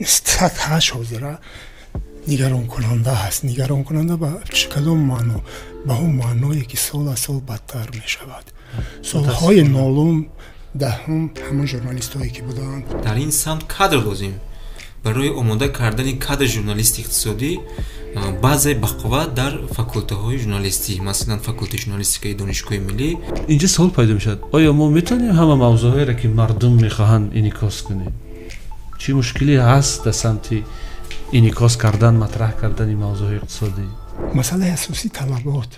Сатҳаш ҳозира нигаронкунанда ҳаст. Нигаронкунанда ба кадом маъно? Ба он маъное, ки сол аз сол бадтар мешавад. Солҳои нолум, даҳум ҳамон журналистҳое, ки буданд. Дар ин самт кадр лозим. Барои омода кардани кадри журналисти иқтисодӣ баъзе бақувват дар факултаҳои журналистӣ, масалан, факултаи журналистикаи Донишгоҳи миллӣ. Инҷа савол пайдо мешавад: оё мо метавонем ҳама мавзӯъҳоеро, ки мардум мехоҳанд, инъикос кунем? Чӣ мушкиле ҳаст дар самти инъикос кардан, матраҳ кардани мавзӯъҳои иқтисодӣ? Масъалаи асосӣ талабот.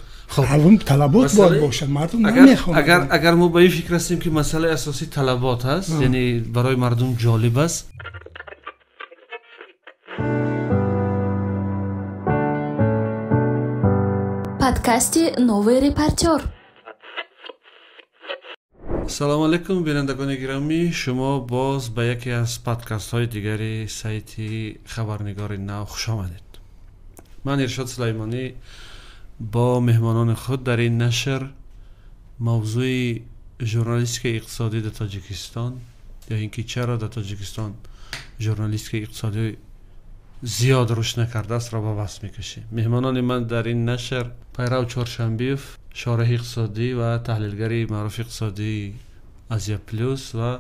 Ҳамон талабот бояд бошад, мардум намехоҳанд. Агар мо ба ин фикр ҳастем, ки масъалаи асосӣ талабот ҳаст, яъне барои мардум ҷолиб аст. Подкасти «Новый репортер». Салому алайкум, бинандагони гиромӣ! Шумо боз ба яке аз подкастҳои дигари сайти «Хабарнигори нав» хуш омадед. Ман, Иршод Сулаймонӣ, бо меҳмонони худ дар ин нашр мавзӯи журналистикаи иқтисодӣ дар Тоҷикистон ё ин ки чаро дар Тоҷикистон журналистикаи иқтисодӣ зиёд рушд накардаастро ба баҳс мекашем. Меҳмонони ман дар ин нашр Пайрав Чоршанбиев, шореҳи иқтисодӣ ва таҳлилгари маъруфи иқтисодии «Азия Плюс», ва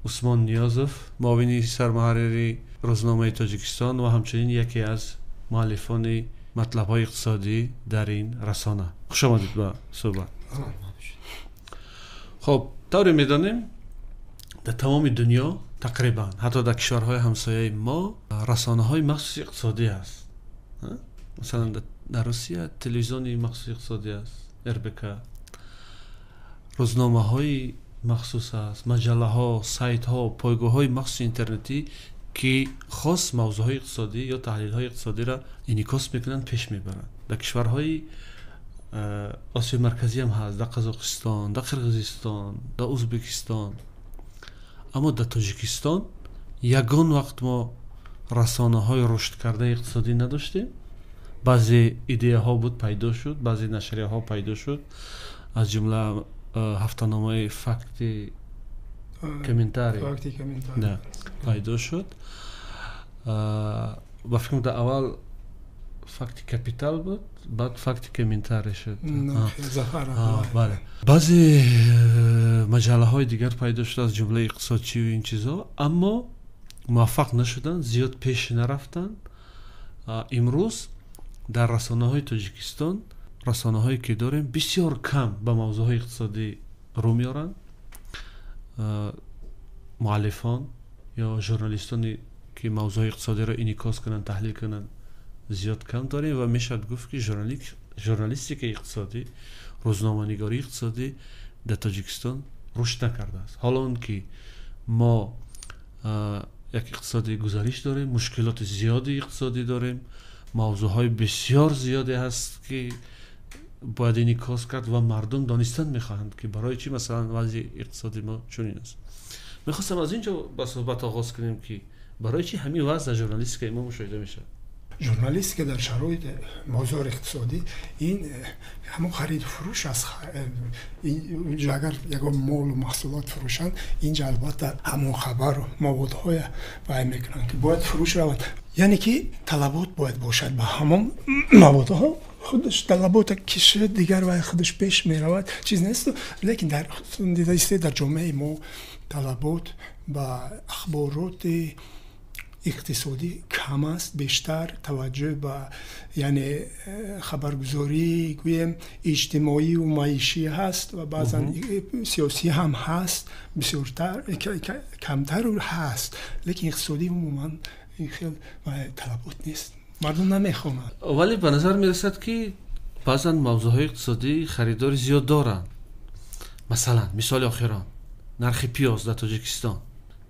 Усмон Ниёзов, муовини сармуҳаррири рӯзномаи «Тоҷикистон» ва ҳамчунин яке аз муаллифони матлабҳои иқтисодӣ дар ин расона. Хуш омадед ба суҳбат. Хоб, тавре медонем, дар тамоми дунё тақрибан, ҳатто дар кишварҳои ҳамсояи мо, расонаҳои махсуси иқтисодӣ ҳаст. Масалан, дар Русия телевизиони махсуси иқтисодӣ аст, РБК, рӯзномаҳои махсус аст, маҷаллаҳо, сайтҳо, пойгоҳҳои махсуси интернетӣ, ки хос мавзӯъҳои иқтисодӣ ё таҳлилҳои иқтисодиро инъикос мекунанд, пеш мебаранд. Дар кишварҳои Осиёи Марказӣ ҳам ҳаст, дар Қазоқистон, дар Қирғизистон, дар Ӯзбекистон. Аммо дар Тоҷикистон ягон вақт мо расонаҳои рушдкардаи иқтисодӣ надоштем. Баъзе идеяҳо буд, пайдо шуд, баъзе нашрияҳо пайдо шуд, аз ҷумла ҳафтаномаи «Факти комментарий» пайдо шуд. Ба фикрам, дар аввал «Факти капитал» буд, баъд «Факти комментарий» шуд. Бале, баъзе маҷаллаҳои дигар пайдо шуд, аз ҷумлаи «Иқтисодчиву» ин чизҳо, аммо муваффақ нашуданд, зиёд пеш нарафтанд. Имрӯз дар расонаҳои Тоҷикистон, расонаҳое ки дорем, бисёр кам ба мавзӯъҳои иқтисодӣ рӯ меоранд. Муаллифон ё журналистоне, ки мавзӯъҳои иқтисодиро инъикос кунанд, таҳлил кунанд, зиёд кам дорем ва мешавад гуфт, ки журналистикаи иқтисодӣ, рӯзноманигории иқтисодӣ дар Тоҷикистон рушд накардааст, ҳоло он ки мо як иқтисоди гузариш дорем, мушкилоти зиёди иқтисодӣ дорем, мавзӯъҳои бисёр зиёде ҳаст, ки бояд инъикос кард ва мардум донистан мехоҳанд, ки барои чӣ, масалан, вазъи иқтисоди мо чунин аст. Мехостам аз ин ҷо ба суҳбат оғоз кунем, ки барои чӣ ҳамин вазъ дар журналистикаи мо мушоҳида мешавад? Журналистика дар шароити бозори иқтисодӣ ин ҳамон хариду фурӯш аст. Инҷо агар ягон молу маҳсулот фурӯшанд, инҷа албатта ҳамон хабару маводҳоя бай мекунанд, ки бояд фурӯш равад, яъне ки талабот бояд бошад ба ҳамон маводҳо. Худаш талабота кишид, дигар вай худаш пеш меравад, чиз нест. Лекин дар дидаисте, дар ҷомеаи мо талабот ба ахбороти иқтисодӣ кам аст. Бештар таваҷҷӯҳ ба, яъне, хабаргузорӣ, гӯем, иҷтимоию маишӣ ҳаст ва баъзан сиёсӣ ҳам ҳаст, бисёртар, камтар ҳаст, лекин иқтисодӣ умуман ин хел талабот нест, мардум намехонанд. Вале ба назар мерасад, ки баъзан мавзӯъҳои иқтисодӣ харидори зиёд доранд. Масалан, мисоли охирон, нархи пиёз дар Тоҷикистон.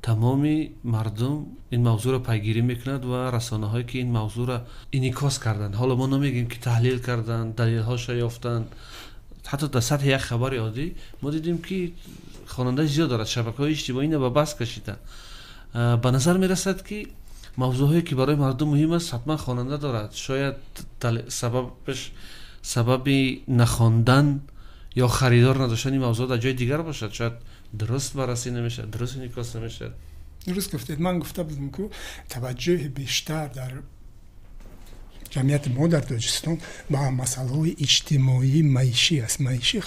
Тамоми мардум ин мавзӯъро пайгирӣ мекунад ва расонаҳое, ки ин мавзӯъро инъикос карданд, ҳоло мо намегӯем, ки таҳлил карданд, далелҳоша ёфтанд, ҳатто дар сатҳи як хабари оддӣ мо дидем, ки хонандаи зиёд дорад, шабакаҳои иҷтимоӣ ина ба баҳс кашиданд. Ба назар мерасад, ки мавзӯъҳое, ки барои мардум муҳим аст, ҳатман хонанда дорад. Шояд сабабаш, сабаби нахондан ё харидор надоштани мавзӯъ дар ҷои дигар бошад. Шояд дуруст баррасӣ намешавад, дуруст инъикос намешавад. Дуруст гуфтед, ман гуфта будам, ку таваҷҷӯҳи бештар дар ҷамъияти мо дар Тоҷикистон ба масъалаҳои иҷтимоӣ, маишӣ аст. Маишӣ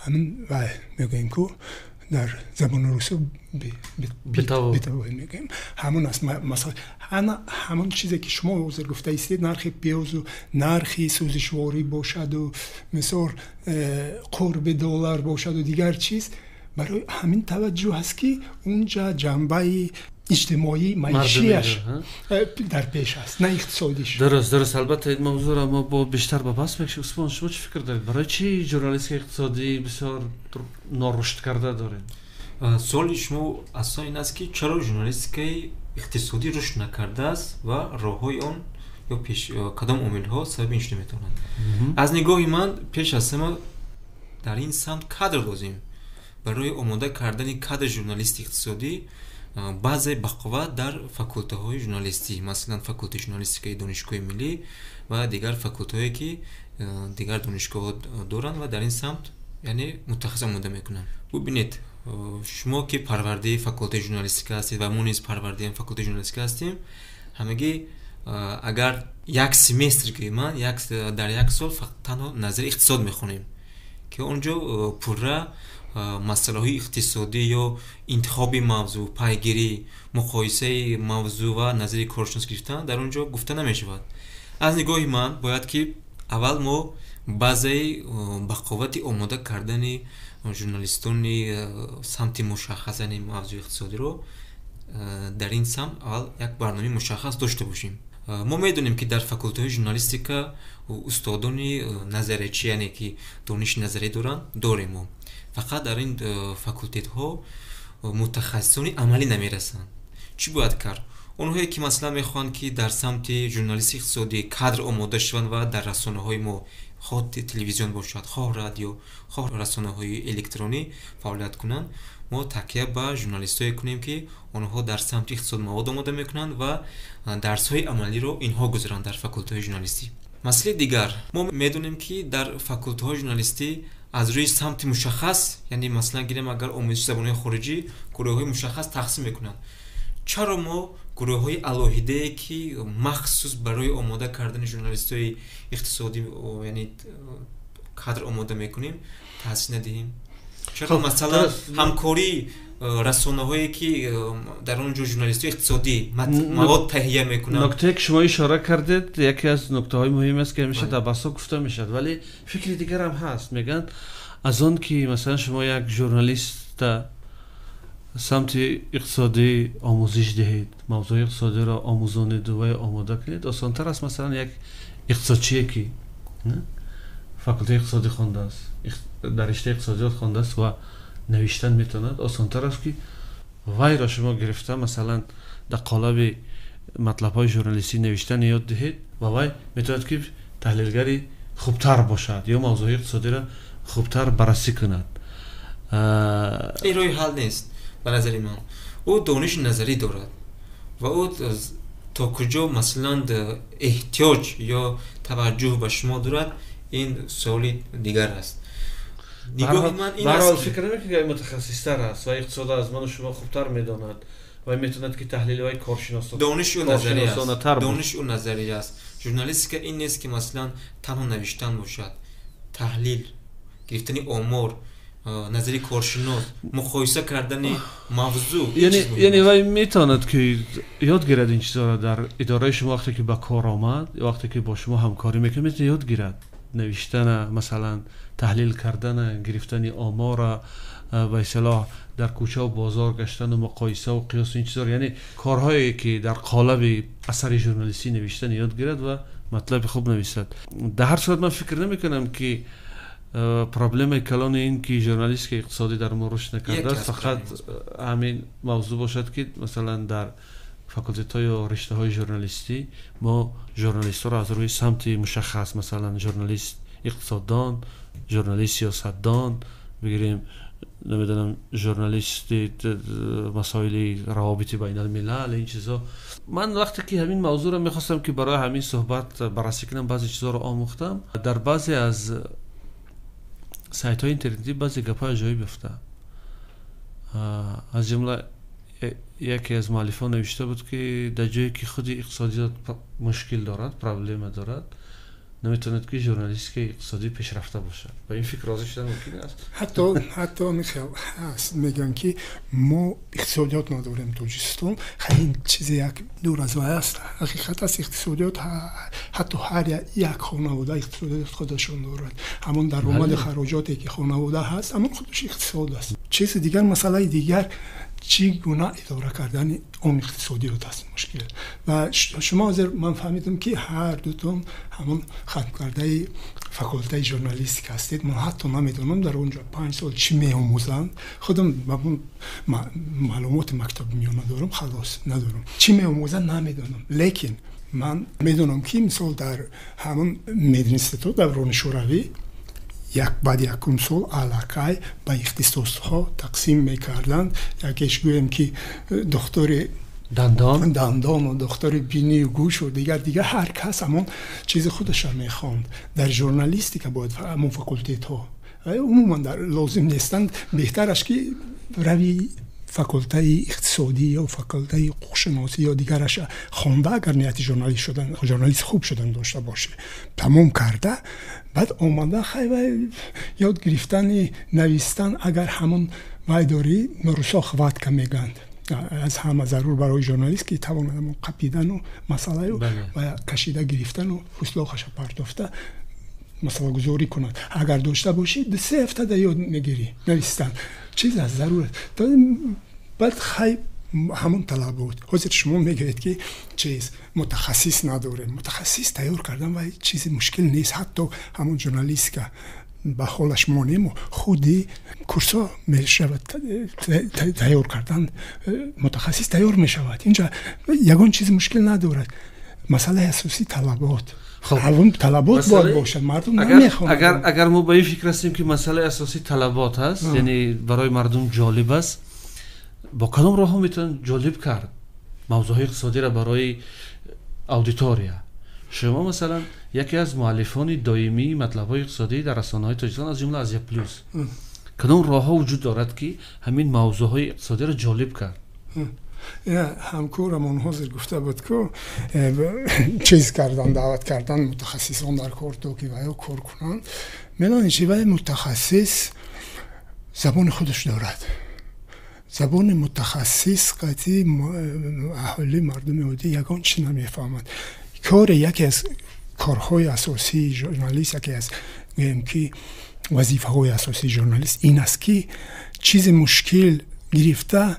ҳамин вай мегӯем, ку дар забони русо бытовой мегӯем, ҳамон аст масъала. Ана ҳамон чизе, ки шумо ҳозир гуфта истед, нархи пиёзу нархи сӯзишворӣ бошаду, мисол, қурби доллар бошаду дигар чиз, барои ҳамин таваҷҷӯҳ аст, ки унҷа ҷанбаи иҷтимоӣ, маишияш дар пеш аст, на иқтисодиш. Дуруст, албатта, ин мавзӯъро мо бо бештар ба баҳс мекашем. Усмон, шумо чӣ фикр доред, барои чӣ журналистикаи иқтисодӣ бисёр норушд карда дорем? Суоли шумо асосан ин аст, ки чаро журналистикаи иқтисодӣ рушд накардааст ва роҳҳои он ё кадом омилҳо сабаби ин шуда метавонанд. Аз нигоҳи ман, пеш аз ҳама дар ин самт кадр лозим. Барои омода кардани кадри журналисти иқтисодӣ баъзе бақувват дар факултаҳои журналистӣ, масалан, факултаи журналистикаи Донишгоҳи миллӣ ва дигар факултаҳое, ки дигар донишгоҳҳо доранд ва дар ин самт, яъне, мутахассис омода мекунанд. Бубинед, шумо ки парвардаи факултаи журналистика ҳастед ва мо низ парвардаи факултаи журналистика ҳастем, ҳамагӣ агар як семестр гӯем, дар як сол танҳо назари иқтисод мехонем, ки он ҷо пурра масъалаҳои иқтисодӣ ё интихоби мавзӯъ, пайгирӣ, муқоисаи мавзӯъ ва назари коршинос гирифтан дар он ҷо гуфта намешавад. Аз нигоҳи ман, бояд ки аввал мо баъзеи ба қуввати омода кардани журналистони самти мушаххас, яъне мавзӯи иқтисодиро, дар ин самт аввал як барномаи мушаххас дошта бошем. Мо медонем, ки дар факултаҳои журналистика устодони назариячӣ, яъне ки дониши назарӣ доранд, дорем мо. Фақат дар ин факултетҳо мутахассисони амалӣ намерасанд. Чӣ бояд кард? Онҳое, ки, масалан, мехоҳанд, ки дар самти журналисти иқтисодӣ кадр омода шаванд ва дар расонаҳои мо, хоҳ телевизион бошад, хоҳ радио, хоҳ расонаҳои электронӣ, фаъолият кунанд, мо такя ба журналистҳое кунем, ки онҳо дар самти иқтисод мавод омода мекунанд ва дарсҳои амалиро инҳо гузаранд дар факултаҳои журналистӣ. Масъалаи дигар: мо медонем, ки дар факултаҳои журналистӣ аз рӯи самти мушаххас, яъне, масалан, гирем, агар омӯзиши забонҳои хориҷӣ, гурӯҳҳои мушаххас тақсим мекунанд. Чаро мо гурӯҳҳои алоҳидае, ки махсус барои омода кардани журналистҳои иқтисодӣ, яъне кадр омода мекунем, таъсис надиҳем? Чаро, масалан, ҳамкории расонаҳое, ки дар он ҷо журналистҳои иқтисодӣ мавод таҳия мекунанд? Нуктае, ки шумо ишора кардед, яке аз нуктаҳои муҳим аст, ки ҳамеша дар баҳсҳо гуфта мешавад, вале фикри дигарам ҳаст. Мегӯянд, аз он ки, масалан, шумо як журналиста самти иқтисодӣ омӯзиш диҳед, мавзӯи иқтисодиро омӯзонеду вай омода кунед, осонтар аст, масалан, як иқтисодчие, ки факултаи иқтисодӣ хондааст, дар риштаи иқтисодиёт хондааст ва навиштан метавонад, осонтар аст, ки вайро шумо гирифта, масалан, дар қолаби матлабҳои журналистӣ навиштан ёд диҳед ва вай метавонад, ки таҳлилгари хубтар бошад ё мавзӯи иқтисодиро хубтар баррасӣ кунад. Ин роҳи ҳал нест, ба назари ман. Ӯ дониши назарӣ дорад ва ӯ то куҷо, масалан, эҳтиёҷ ё таваҷҷӯҳ ба шумо дорад, ин суоли дигар аст. Нигоҳи ман ин аст, фикр намекунед, ки мутахассистар аст ва иқтисод аз ману шумо хубтар медонад ва метавонад, ки таҳлили вай дониши ӯ назарӣ аст, дониши ӯ назарӣ аст. Журналистика ин нест, ки, масалан, танҳо навиштан бошад. Таҳлил, гирифтани омор, назари коршинос, муқоиса кардани мавзӯъ. Яъне вай метавонад, ки ёд гирад ин чизҳоро дар идораи шумо. Вақте ки ба кор омад, вақте ки бо шумо ҳамкорӣ мекунад, метавонад ёд гирад навиштана, масалан, таҳлил кардана, гирифтани омора, ба истилоҳ, дар кӯчаву бозор гаштану муқоисаву қиёсу ин чизҳоро, яъне корҳое, ки дар қолаби асари журналистӣ навиштан ёд гирад ва матлаби хуб нависад. Дар ҳар сурат, ман фикр намекунам, ки проблемаи калони ин, ки журналистикаи иқтисодӣ дар мо рушд накардааст, фақат ҳамин мавзӯъ бошад, ки, масалан, дар факултетҳо ё риштаҳои журналистӣ мо журналистҳоро аз рӯи самти мушаххас, масалан, журналист иқтисоддон, журналист сиёсатдон бигирем, намедонам, журналисти масоили равобити байналмилал, ин чизҳо. Ман вақте ки ҳамин мавзӯъро мехостам, ки барои ҳамин суҳбат баррасӣ кунам, баъзе чизҳоро омӯхтам. Дар баъзе аз сайтҳои интернетӣ баъзе гапҳои аҷоиб ёфтам, аз ҷумла Яке аз муаллифон навишта буд, ки дар ҷое ки худи иқтисодиёт мушкил дорад, проблема дорад, наметавонад ки журналистикаи иқтисодӣ пешрафта бошад. Ба ин фикр розӣ шудан мумкин аст? Ҳатто михел ҳаст, мегӯянд, ки мо иқтисодиёт надорем Тоҷикистон. Ин чизе як дур аз вай аст, ҳақиқат аст. Иқтисодиёт ҳатто ҳар як хонавода иқтисодиёт худашон дорад. Ҳамон даромади хароҷоте ки хонавода ҳаст, ҳамон худаш иқтисод аст. Чизи дигар, масъалаи дигар, чӣ гуна идора кардани он иқтисодиёт аст мушкил. Ва шумо ҳозир ман фаҳмидам, ки ҳар дутон ҳамон хатмкардаи факултаи журналистика ҳастед. Ман ҳатто намедонам, дар он ҷо 5 сол чӣ меомӯзанд. Худам маълумоти мактаби миёна дорам, халос, надорам. Чӣ меомӯзанд, намедонам, лекин ман медонам, ки мисол дар ҳамон мединститут даврони шӯравӣ як баъди якум сол аллакай ба ихтисосҳо тақсим мекарданд. Якеш гӯем, ки духтури дандон, дандону духтури бинию гӯшу дигар дигар, ҳар кас ҳамон чизи худаша мехонд. Дар журналистика бояд ҳамон факултетҳо умуман лозим нестанд. Беҳтараш ки рави факултаи иқтисодӣ ё факултаи ҳуқуқшиносӣ ё дигараша хонда, агар нияти журналист шудан, журналист хуб шудан дошта бошӣ, тамом карда, баъд омада, хай, вай ёд гирифтани навистан, агар ҳамон вай дорӣ, русо хватка мегӯянд, аз ҳама зарур барои журналист, ки тавонад ҳамон қапидану масъалаю ва кашида гирифтану ҳуслоқаша партофта масъалагузорӣ кунад. Агар дошта бошӣ, 2-3 ҳафтада ёд мегирӣ навистан. Чиз аст, зарур аст. Баъд хай ҳамон талабот. Ҳозир шумо мегӯед, ки чиз мутахассис надорем. Мутахассис тайёр кардан вай чизи мушкил нест. Ҳатто ҳамон журналистика ба ҳолаш монему худи курсҳо мешавад тайёр кардан, мутахассис тайёр мешавад. Инҷа ягон чизи мушкил надорад. Масъалаи асосӣ талабот, ҳамон талабот бояд бошад, мардум намехонад. Агар мо ба ин фикр ҳастем, ки масъалаи асосӣ талабот аст, яъне барои мардум ҷолиб аст, бо кадом роҳҳо метавон ҷолиб кард мавзӯъҳои иқтисодиро барои аудитория? Шумо масалан яке аз муаллифони доимии матлабҳои иқтисодӣ дар расонаҳои Тоҷикистон, аз ҷумла Азия Плюс. Кадом роҳҳо вуҷуд дорад, ки ҳамин мавзӯъҳои иқтисодиро ҷолиб кард? Ҳамкорамон ҳозир гуфта буд, ку чиз кардан, даъват кардан мутахассисон дар кор, то ки ваё кор кунанд. Медонед чи, вай мутахассис забони худаш дорад. Забони мутахассис қатъи аҳолӣ, мардуми оддӣ ягон чиз намефаҳмад. Кори яке аз корҳои асосии журналист, яке аз, гӯем ки, вазифаҳои асосии журналист ин аст, ки чизи мушкил гирифта,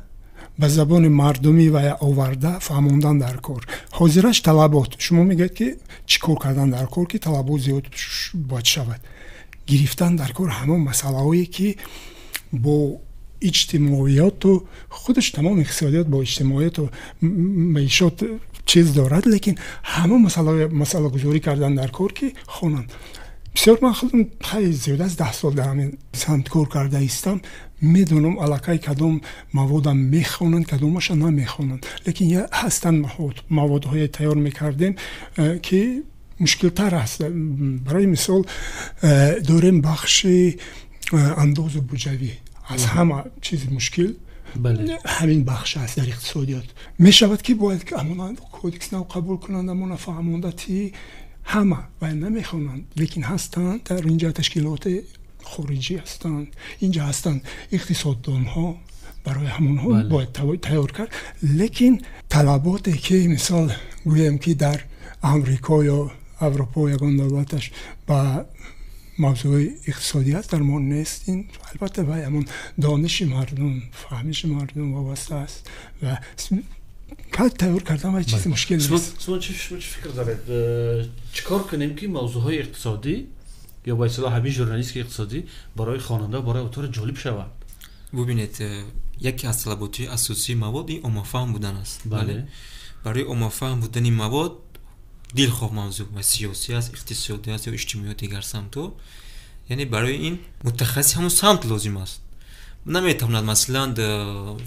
ба забони мардумӣ ва оварда фаҳмондан дар кор. Ҳозираш талабот, шумо мегӯед, ки чӣ кор кардан дар кор, ки талабот зиёд бояд шавад? Гирифтан дар кор ҳамон масъалаҳое, ки бо иҷтимоиёту худаш, тамоми иқтисодиёт бо иҷтимоиёту маишот чиз дорад, лекин ҳамон масъалагузорӣ кардан дар кор, ки хонанд бисёр. Ман худам хеле зиёд аз 10 сол дар ҳамин самт кор карда истам, медонам аллакай кадом маводам мехонанд, кадомаша намехонанд. Лекин ҳастанд маводҳое тайёр мекардем, ки мушкилтар аст. Барои мисол, дорем бахши андозу буҷавӣ, аз ҳама чизи мушкил ҳамин бахш аст дар иқтисодиёт. Мешавад, ки бояд ҳамон кодекс нав қабул кунанд, ҳамона фаҳмонда ти ҳама ва намехонанд. Лекин ҳастанд дар инҷа ташкилоти хориҷӣ, ҳастанд инҷа, ҳастанд иқтисоддонҳо, барои ҳамонҳо бояд тайёр кард. Лекин талаботе ки мисол гӯем, ки дар Амрико ё Аврупо ягон давлаташ ба мавзӯи иқтисодӣ аст, дар мо нест. Ин албатта вай ҳамон дониши мардум, фаҳмиши мардум вобаста аст ва тайёр кардан вай чизи мушкил нест. Шумо чӣ фикр доред, чӣ кор кунем, ки мавзӯъҳои иқтисодӣ ё ба истилоҳ ҳамин журналистикаи иқтисодӣ барои хонанда, барои аудитория ҷолиб шавад? Бубинед, яке аз талаботи асосии мавод ин оммафаҳм будан аст. Бале, барои оммафаҳм будани мавод, дилхоҳ мавзӯъ ва сиёсӣ аст, иқтисодӣ аст ё иҷтимоӣ, дигар самтҳо, яъне барои ин мутахассис ҳамон самт лозим аст. Наметавонад, масалан,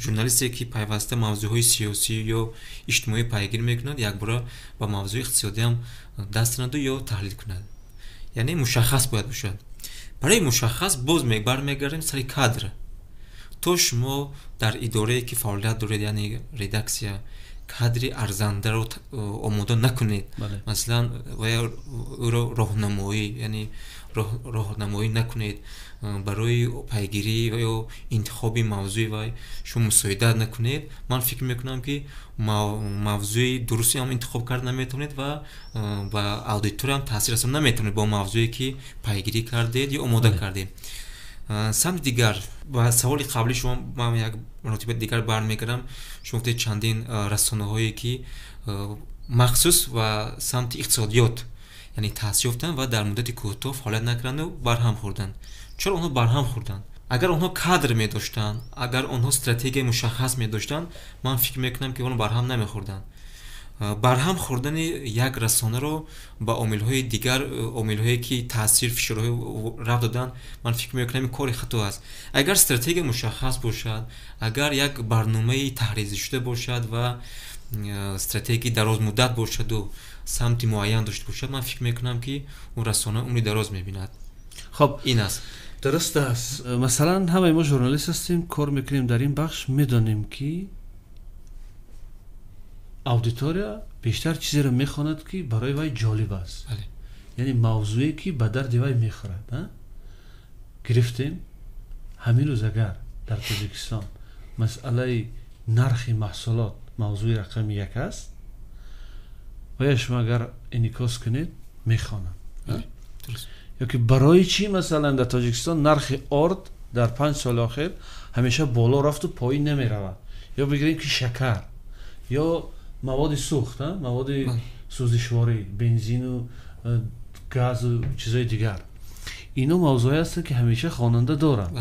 журналисте, ки пайваста мавзӯъҳои сиёсӣ ё иҷтимоӣ пайгирӣ мекунад, якбора ба мавзӯи иқтисодиам даст занаду ё таҳлил кунад. Яъне мушаххас бояд бошад. Барои мушаххас боз бармегардем сари кадр. То шумо дар идорае ки фаъолият доред, яъне редаксия, кадри арзандаро омода накунед, масалан ӯро роҳнамоӣ, яъне роҳнамоӣ накунед барои пайгирӣ ва ё интихоби мавзӯи вай шумо мусоидат накунед, ман фикр мекунам, ки мавзӯи дурусте ҳам интихоб карда наметавонед ва ба аудитория ҳам таъсир расон наметавонед бо мавзӯе ки пайгирӣ кардед ё омода кардед. Самти дигар, ба саволи қаблии шумо ман як маротиба дигар бармегардам. Шумо гуфтед, чандин расонаҳое ки махсус ва самти иқтисодиёт, яъне таъсис ёфтанд ва дар муддати кӯтоҳ фаъолият накарданду барҳам хӯрданд. Чаро онҳо барҳам хӯрданд? Агар онҳо кадр медоштанд, агар онҳо стратегияи мушаххас медоштанд, ман фикр мекунам, ки онҳо барҳам намехӯрданд. Барҳам хӯрдани як расонаро ба омилҳои дигар, омилҳое ки таъсир, фишорҳои рабт доданд, ман фикр мекунам, ин кори хато аст. Агар стратегия мушаххас бошад, агар як барномаи таҳризишуда бошад ва стратегияи дарозмуддат бошаду самти муайян дошта бошад, ман фикр мекунам, ки он расона умри дароз мебинад. Хоб. Ин аст. Дуруст аст. Масалан, ҳамаи мо журналист ҳастем, кор мекунем дар ин бахш, медонем, ки аудитория бештар чизеро мехонад, ки барои вай ҷолиб аст, яъне мавзӯе ки ба дарди вай мехӯрад. Гирифтем, ҳамин рӯз агар дар Тоҷикистон масъалаи нархи маҳсулот мавзӯи рақами як аст, оя шумо агар инъикос кунед, мехонанд? Ё ки барои чӣ, масалан, дар Тоҷикистон нархи орд дар 5 соли охир ҳамеша боло рафту поин намеравад, ё бигирем, ки шакар ё маводи сӯхт, маводи сӯзишворӣ, бензину газу чизои дигар, ино мавзӯҳое ҳастанд, ки ҳамеша хонанда доранд.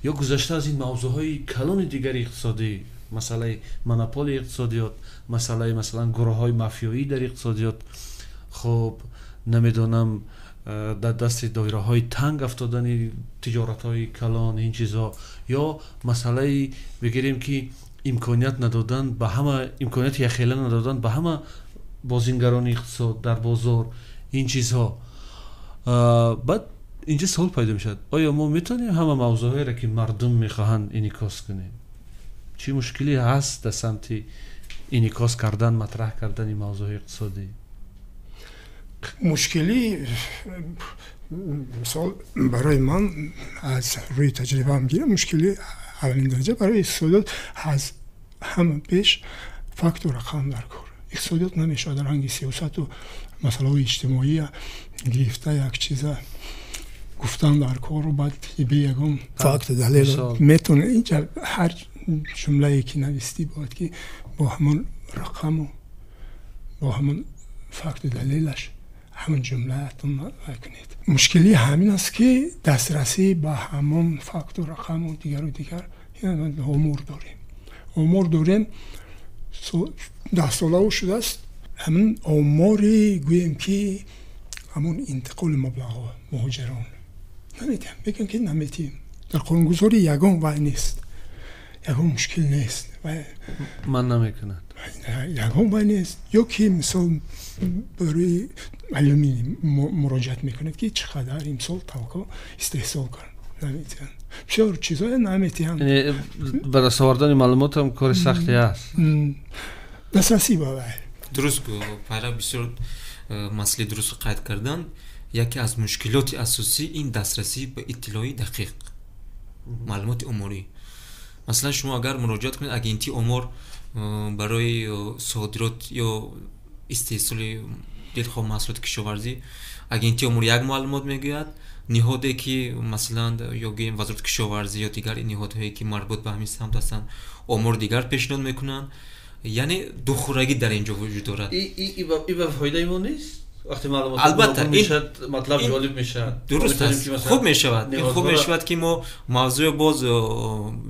Ё гузашта аз ин, мавзӯъҳои калони дигари иқтисодӣ, масъалаи монополияи иқтисодиёт, масъалаи, масалан, гурӯҳҳои мафиёӣ дар иқтисодиёт, хуб, намедонам, дар дасти доираҳои танг афтодани тиҷоратҳои калон, ин чизҳо, ё масъалаи, бигирем, ки имконият надодан ба ҳама, имконияти яхела надодан ба ҳама бозингарони иқтисод дар бозор, ин чизҳо. Баъд инҷа савол пайдо мешавад: оё мо метавонем ҳама мавзӯъҳоеро, ки мардум мехоҳанд, инъикос кунем? Чӣ мушкиле ҳаст дар самти инъикос кардан, матраҳ кардани мавзӯъҳои иқтисодӣ? Мушкилӣ, мисол, барои ман, аз рӯи таҷрибаам гирам, мушкили аввалин дараҷа барои иқтисодиёт аз ҳама пеш факту рақам дар кор. Иқтисодиёт намешавад ранги сиёсату масъалаҳои иҷтимоия гирифта, як чиза гуфтан дар кору баъд бе ягон факту далел метавона. Инҷа ҳар ҷумлае ки навистӣ, бояд ки бо ҳамон рақаму бо ҳамон факту далелаш ҳамон ҷумлаатон кунед. Мушкилӣ ҳамин аст, ки дастрасӣ ба ҳамон факту рақаму дигару дигар. Омор дорем, омор дорем, 10 солаву шудааст. Ҳамин омори, гӯем ки, ҳамон интиқоли маблағҳо, муҳоҷирон наметиҳам, мегӯям ки наметиҳем. Дар қонунгузорӣ ягон вай нест, ягон мушкил нест. Ман намекунад. Ягон вай нест. Ё ки, мисол, барои алюминий муроҷиат мекунад, ки чӣ қадар имсол талко истеҳсол кард, наметиҳанд. Бисёр чизҳое наметиҳанд. Ба даст овардани маълумотам кори сахте аст. Дастрасӣ ба вай. Дуруст, пайрав бисёр масъалаи дурустро қайд кардан. Яке аз мушкилоти асосӣ ин дастрасӣ ба иттилои дақиқ, маълумоти оморӣ. Масалан, шумо агар муроҷиат кунед агентии омор барои содирот ё истеҳсоли дилхоҳ маҳсулоти кишоварзӣ, агентии омор як маълумот мегӯяд, ниҳоде ки, масалан, ё гӯем, вазорати кишоварзӣ ё дигар ниҳодҳое ки марбут ба ҳамин самт ҳастанд, омори дигар пешниҳод мекунанд. Яъне духӯрагӣ дар ин ҷо вуҷуд дорад. И ба фоидаи мо нест? Вақте маълумот Албатта, мешавад, матлаб ҷолиб мешавад. Дуруст аст, хуб мешавад, ин хуб мешавад, ки мо мавзӯъ боз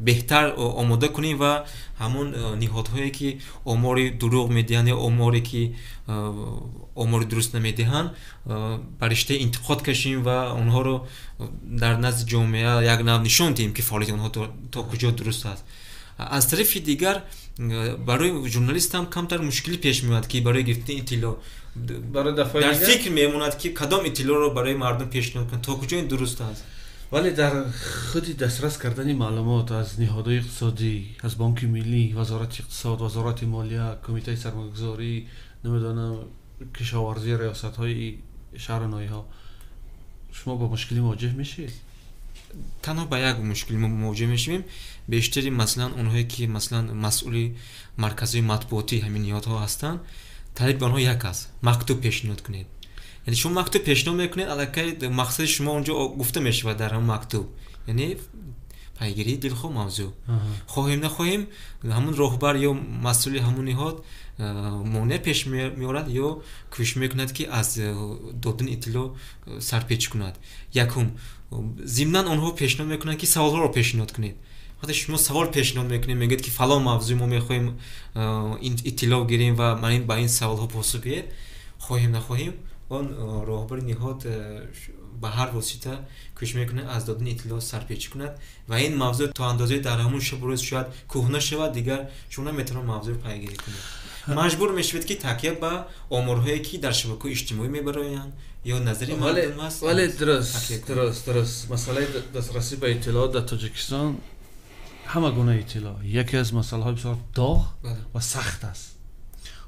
беҳтар омода кунем ва ҳамон ниҳодҳое ки омори дурӯғ медиҳанд ё оморе ки омори дуруст намедиҳанд, ба риштаи интиқод кашем ва онҳоро дар назди ҷомеа як нав нишон диҳем, ки фаъолияти онҳо то куҷо дуруст аст. Аз тарафи дигар, барои журналистам камтар мушкилӣ пеш меояд, ки барои гирифтани иттилоъ дар фикр мемонад, ки кадом иттилоъро барои мардум пешниҳод кунад, то куҷо ин дуруст аст. Вале дар худи дастрас кардани маълумот аз ниҳодҳои иқтисодӣ, аз Бонки Миллӣ, Вазорати иқтисод, Вазорати молия, Кумитаи сармоягузорӣ, намедонам, кишоварзӣ, риёсатҳои шаҳру ноҳияҳо, шумо бо мушкилӣ мувоҷеҳ мешавед? Танҳо ба як мушкилӣ мо мувоҷеҳ мешавем. Бештари, масалан, онҳое ки, масалан, масъули марказҳои матбуотии ҳамин ниҳодҳо ҳастанд, талаби онҳо як аст: мактуб пешниҳод кунед. Яъне шумо мактуб пешниҳод мекунед, аллакай мақсади шумо онҷо гуфта мешавад дар ҳамон мактуб, яъне пайгирии дилхоҳ мавзӯъ. Хоҳем нахоҳем, ҳамун роҳбар ё масъули ҳамун ниҳод монеа пеш меорад ё кӯшиш мекунад, ки аз додани иттилоъ сарпеч кунад. Якум, зимнан онҳо пешниҳод мекунанд, ки саволҳоро пешниҳод кунед. Вақте шумо савол пешниҳод мекунед, мегӯед, ки фалон мавзӯи мо мехоҳем иттилоъ гирем ва ба ин саволҳо посух диҳед, хоҳем нахоҳем, он роҳбари ниҳод ба ҳар восита кӯшиш мекунад аз додани иттилоъ сарпечӣ кунад ва ин мавзӯъ то андозае дар ҳамун шабу рӯз шояд кӯҳна шавад, дигар шумо наметавонед мавзӯъро пайгирӣ кунед. Маҷбур мешавед, ки такя ба оморҳое, ки дар шабакаҳои иҷтимоӣ мебароянд ё назари мардум аст. Вале дуруст, масъалаи дастрасӣ ба иттилоот дар Тоҷикистон, ҳама гуна иттилоъ, яке аз масъалаҳои бисёр доғ ва сахт аст,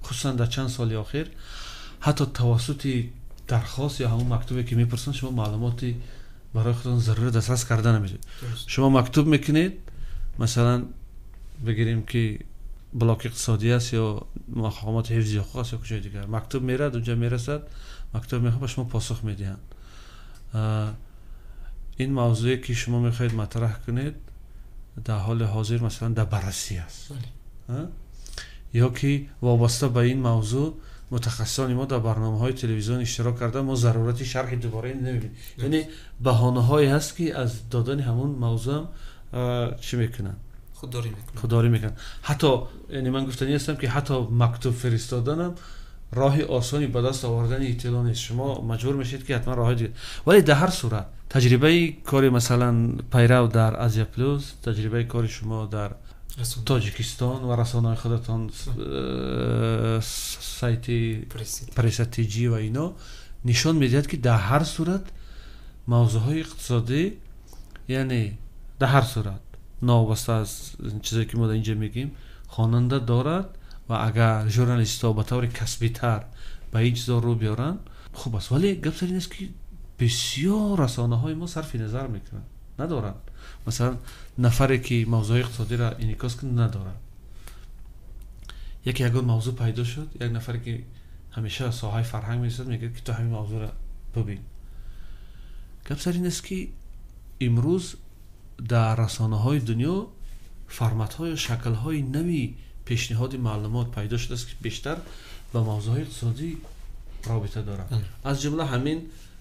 хусусан дар чанд соли охир. Ҳатто тавассути дархост ё ҳамон мактубе, ки мепурсанд, шумо маълумоти барои худтон зарури дастрас карда наметавонед. Шумо мактуб мекунед, масалан, бигирем, ки блоки иқтисодӣ аст ё мақомоти ҳифзи ҳуқуқ аст ё куҷои дигар, мактуб мерад, унҷа мерасад, мактуб мехоҳад, ба шумо посух медиҳанд: ин мавзӯе, ки шумо мехоҳед матраҳ кунед, дар ҳоли ҳозир, масалан, дар баррасӣ аст, ё ки вобаста ба ин мавзӯъ мутахассисони мо дар барномаҳои телевизион иштирок карда, мо зарурати шарҳи дубораи намебинем. Яъне баҳонаҳое ҳаст, ки аз додани ҳамон мавзӯъам чӣ мекунанд? Худдорӣ мекунанд. Ҳатто, яъне, ман гуфтанӣ ҳастам, ки ҳатто мактуб фиристоданам роҳи осони ба даст овардани иттилоъ нест. Шумо маҷбур мешавед, ки ҳатман роҳҳои дигар. Вале дар ҳар сурат таҷрибаи кори, масалан, Пайрав дар Азия Плюс, таҷрибаи кори шумо дар Тоҷикистон ва расонаҳои худатон, сайти Пресса ТЖ ва ино, нишон медиҳад, ки дар ҳар сурат мавзӯъҳои иқтисодӣ, яъне дар ҳар сурат, новобаста аз чизе, ки мо дар инҷа мегӯем, хонанда дорад ва агар журналистҳо ба таври касбитар ба ин чизо рӯ биёранд, хуб аст. Вале гап сар ин аст, ки бисёр расонаҳои мо сарфи назар мекунанд, надоранд. Масалан, нафаре, ки мавзӯъҳои иқтисодиро инъикос кунад, надорад. Яке ягон мавзӯъ пайдо шуд, як нафаре, ки ҳамеша соҳаи фарҳанг месад, мегӯяд, ки ту ҳамин мавзӯъро бибин. Гап сар ин аст, ки имрӯз дар расонаҳои дунё форматҳо ё шаклҳои нави пешниҳоди маълумот пайдо шудааст, ки бештар ба мавзӯъҳои иқтисодӣ робита дорад, аз ҷумла ҳамин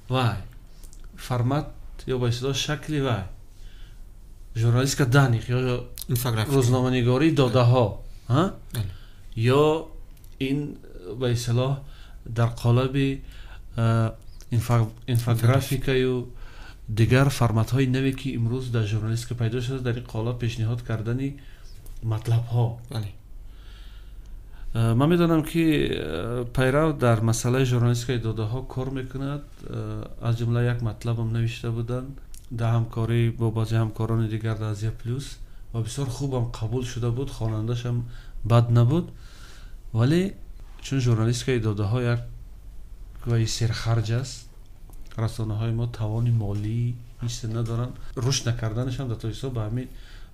вай формат ё ба истилоҳ шакли вай журналистика данных ё рӯзноманигории додаҳо, ё ин ба истилоҳ дар қолаби инфографикаю дигар форматҳои наве, ки имрӯз дар журналистика пайдо шуда, дар ин қолаб пешниҳод кардани матлабҳо. Ман медонам, ки Пайрав дар масъалаи журналистикаи додаҳо кор мекунад. Аз ҷумла як матлабам навишта буданд дар ҳамкорӣ бо баъзе ҳамкорони дигар дар Азия Плюс ва бисёр хубам қабул шуда буд, хонандашам бад набуд. Вале чун журналистикаи додаҳо як ваи серхарҷ аст, расонаҳои мо тавони молӣ ин чизе надоранд. Рушд накарданашам дар Тоҷикистон ба ҳамин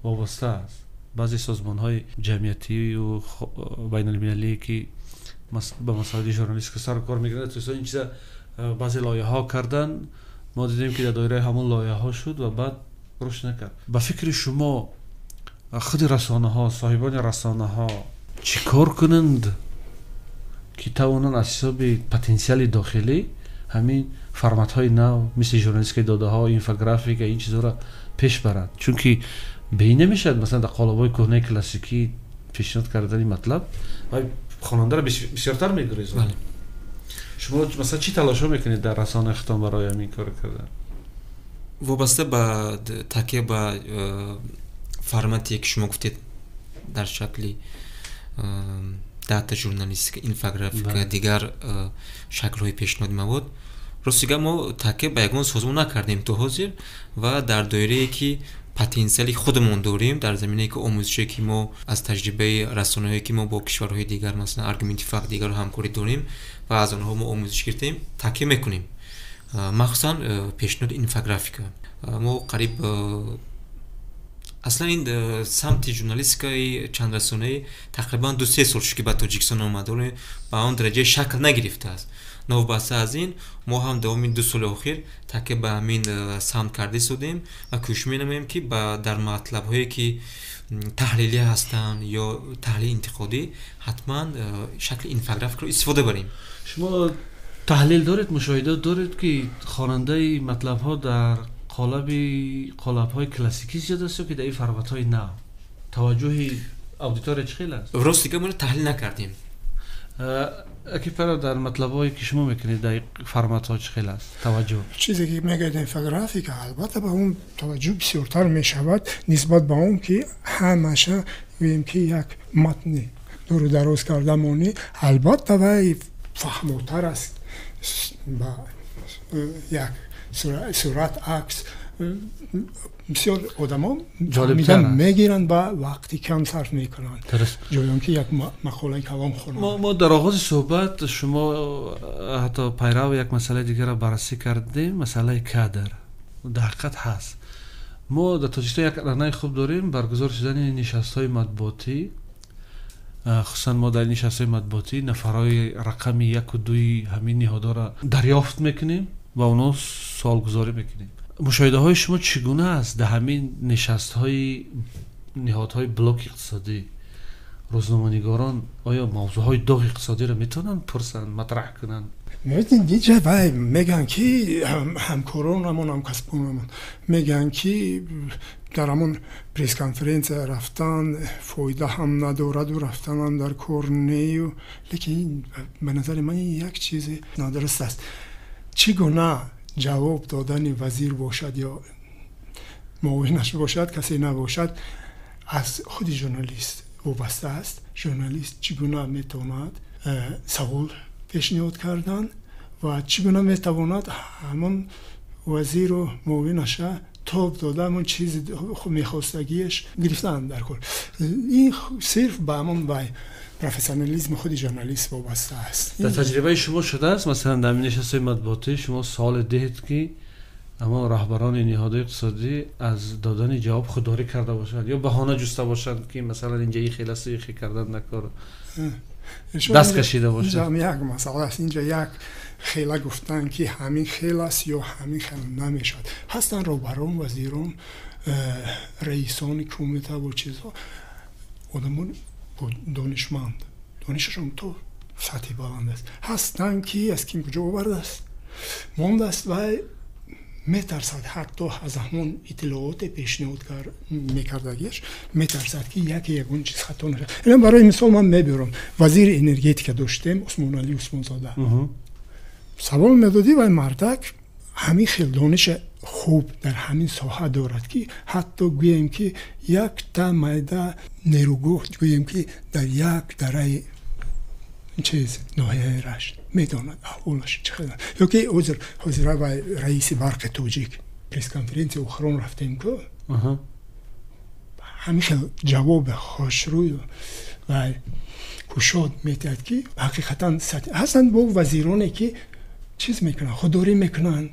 вобаста аст. Баъзе созмонҳои ҷамъиятию байналмилалие, ки ба масоили журналистика сару кор мегиранд, дар Тоҷикистон ин чиза баъзе лоиҳаҳо карданд. Мо дидем, ки дар доираи ҳамон лоиҳаҳо шуд ва баъд рушд накард. Ба фикри шумо, худи расонаҳо, соҳибони расонаҳо чӣ кор кунанд, ки тавонанд аз ҳисоби потенсиали дохилӣ ҳамин форматҳои нав, мисли журналистикаи додаҳо, инфографика, ин чизҳоро пеш баранд? Чунки беин намешавад, масалан, дар қолабҳои кӯҳнаи классикӣ пешниҳод кардани матлаб ва хонандаро бисёртар мегурезонад. Шумо, масалан, чӣ талошҳо мекунед дар расонаи худтон барои ҳамин кор кардан? Вобаста ба такя ба формате, ки шумо гуфтед, дар шакли дата журналистика, инфографика, дигар шаклҳои пешниҳоди мавод, Рости гап, мо такя ба ягон созмон накардем то ҳозир ва дар доирае ки потенсиали худамон дорем дар заминае ки омӯзише ки мо аз таҷрибаи расонаҳое ки мо бо кишварҳои дигар, масалан Аргументи факт, дигарро ҳамкорӣ дорем ва аз онҳо мо омӯзиш гирифтем, такя мекунем. Махсусан пешниҳоди инфографика. Мо қариб аслан ин самти журналистикаи чандрасонаӣ тақрибан 2-3 сол шуд, ки ба Тоҷикистон омада, ба он дараҷаи шакл нагирифтааст. Новобаста аз ин, мо ҳам давоми 2 соли охир такя ба ҳамин самт карда истодем ва кӯшиш менамоем, ки дар матлабҳое ки таҳлилӣ ҳастанд ё таҳлили интиқодӣ, ҳатман шакли инфографикро истифода барем. Шумо таҳлил доред, мушоҳида доред, ки хонандаи матлабҳо дар қолабҳои классикӣ зиёд аст ё ки дар ин форматҳои нав? Таваҷҷӯҳи аудитория чӣ хел аст? Рости гап, мо таҳлил накардем. Аки пара, дар матлабҳое ки шумо мекунед, дар форматҳо чӣ хел аст таваҷҷӯҳ? Чизе ки мегӯяд инфографика, албатта, ба он таваҷҷӯҳ бисёртар мешавад нисбат ба он ки ҳамаша гӯем ки як матни дуру дароз карда монӣ. Албатта, вай фаҳмотар аст ба як сурат, акс. Бисёр одамо мегиранд ба вақти кам сарф мекунанд, ҷои он ки як мақолаи калом хонанд. Мо дар оғози суҳбат шумо ҳатто пайрав як масъалаи дигарро баррасӣ кардем, масъалаи кадр. Дар ҳақиқат ҳаст, мо дар Тоҷикистон як анъанаи хуб дорем: баргузор шудани нишастҳои матбуотӣ. Хусусан мо дар нишастҳои матбуотӣ нафарҳои рақами яку дуи ҳамин ниҳодҳоро дарёфт мекунем ва онҳо суолгузорӣ мекунем. Мушоҳидаҳои шумо чӣ гуна аст? Дар ҳамин нишастҳои ниҳодҳои блоки иқтисодӣ рӯзноманигорон оё мавзӯъҳои доғи иқтисодиро метавонанд пурсанд, матраҳ кунанд? Инҷа вай мегӯянд ки ҳамкоронамон, ҳамкасбонамон мегӯянд, ки дар ҳамон пресс-конференсия рафтан фоида ҳам надораду рафтанам дар кор нею. Лекин ба назари ман як чизи нодуруст аст. Чӣ гуна ҷавоб додани вазир бошад ё муовинаш бошад, касе набошад, аз худи журналист вобаста аст. Журналист чӣ гуна метавонад савол пешниҳод кардан ва чӣ гуна метавонад ҳамон вазиру муовинаша тоб дода, ҳамон чизи мехостагиаш гирифтан дар кор. Ин сирф ба ҳамон вай профессионализми худи журналист вобаста аст. Дар таҷрибаи шумо шудааст, масалан, дар нишастҳои матбуотӣ шумо суоле диҳед, ки аммо раҳбарони ниҳодҳои иқтисодӣ аз додани ҷавоб худдорӣ карда бошанд ё баҳона ҷуста бошанд, ки масалан инҷа и хел аст, и хел кардан накор, даст кашида бошанд? Як масъала аст инҷа: як хела гуфтан, ки ҳамин хел аст ё ҳамин хел намешавад. Ҳастанд роҳбарон, вазирон, раисони кумитаву чизҳо, одамон донишманд, донишашон то сатҳи баланд аст. Ҳастанд, ки аз ким куҷо овардааст, мондааст, вай метарсад ҳатто аз ҳамон иттилооте пешниҳод мекардагиаш, метарсад, ки яке ягон чиз хато нашавад. Ина барои мисол ман мебиёрам, вазири энергетика доштем, Усмоналӣ Усмонзода. Савол медодӣ, вай мардак ҳамин хел дониша хуб дар ҳамин соҳа дорад, ки ҳатто гӯем ки якта майда нерӯгоҳ, гӯем ки дар як дараи чиз ноҳияи Рашт, медонад аҳволаш чӣ хел. Ё ки ҳозир ҳозира вай раиси Барқи Тоҷик, пресс-конференсия охирон рафтем ку, ҳамин хел ҷавоби хушрӯй ва кушод метиҳад, ки ҳақиқатан ҳастанд бо вазироне, ки чиз мекунанд, худдорӣ мекунанд,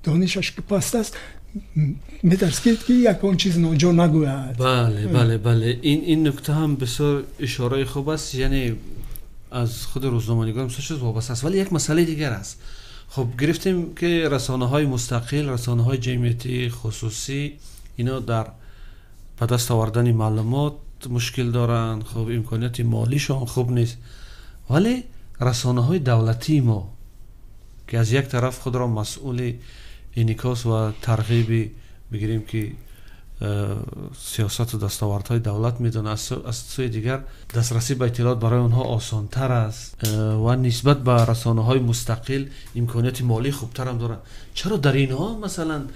донишаш ки паст аст, метарсид, ки ягон чиз ноҷо нагӯяд. Бале, ин нукта ҳам бисёр ишораи хуб аст, яъне аз худи рӯзноманигор бисёр чиз вобаста аст. Вале як масъалаи дигар аст. Хуб, гирифтем, ки расонаҳои мустақил, расонаҳои ҷамъиятӣ, хусусӣ, ино дар ба даст овардани маълумот мушкил доранд, хуб, имконияти молишон хуб нест. Вале расонаҳои давлатии мо, ки аз як тараф худро масъули инъикос ва тарғиби, бигирем ки, сиёсату дастовардҳои давлат медонад, аз сӯи дигар дастрасӣ ба иттилоот барои онҳо осонтар аст ва нисбат ба расонаҳои мустақил имконияти молии хубтарам доранд, чаро дар инҳо масалан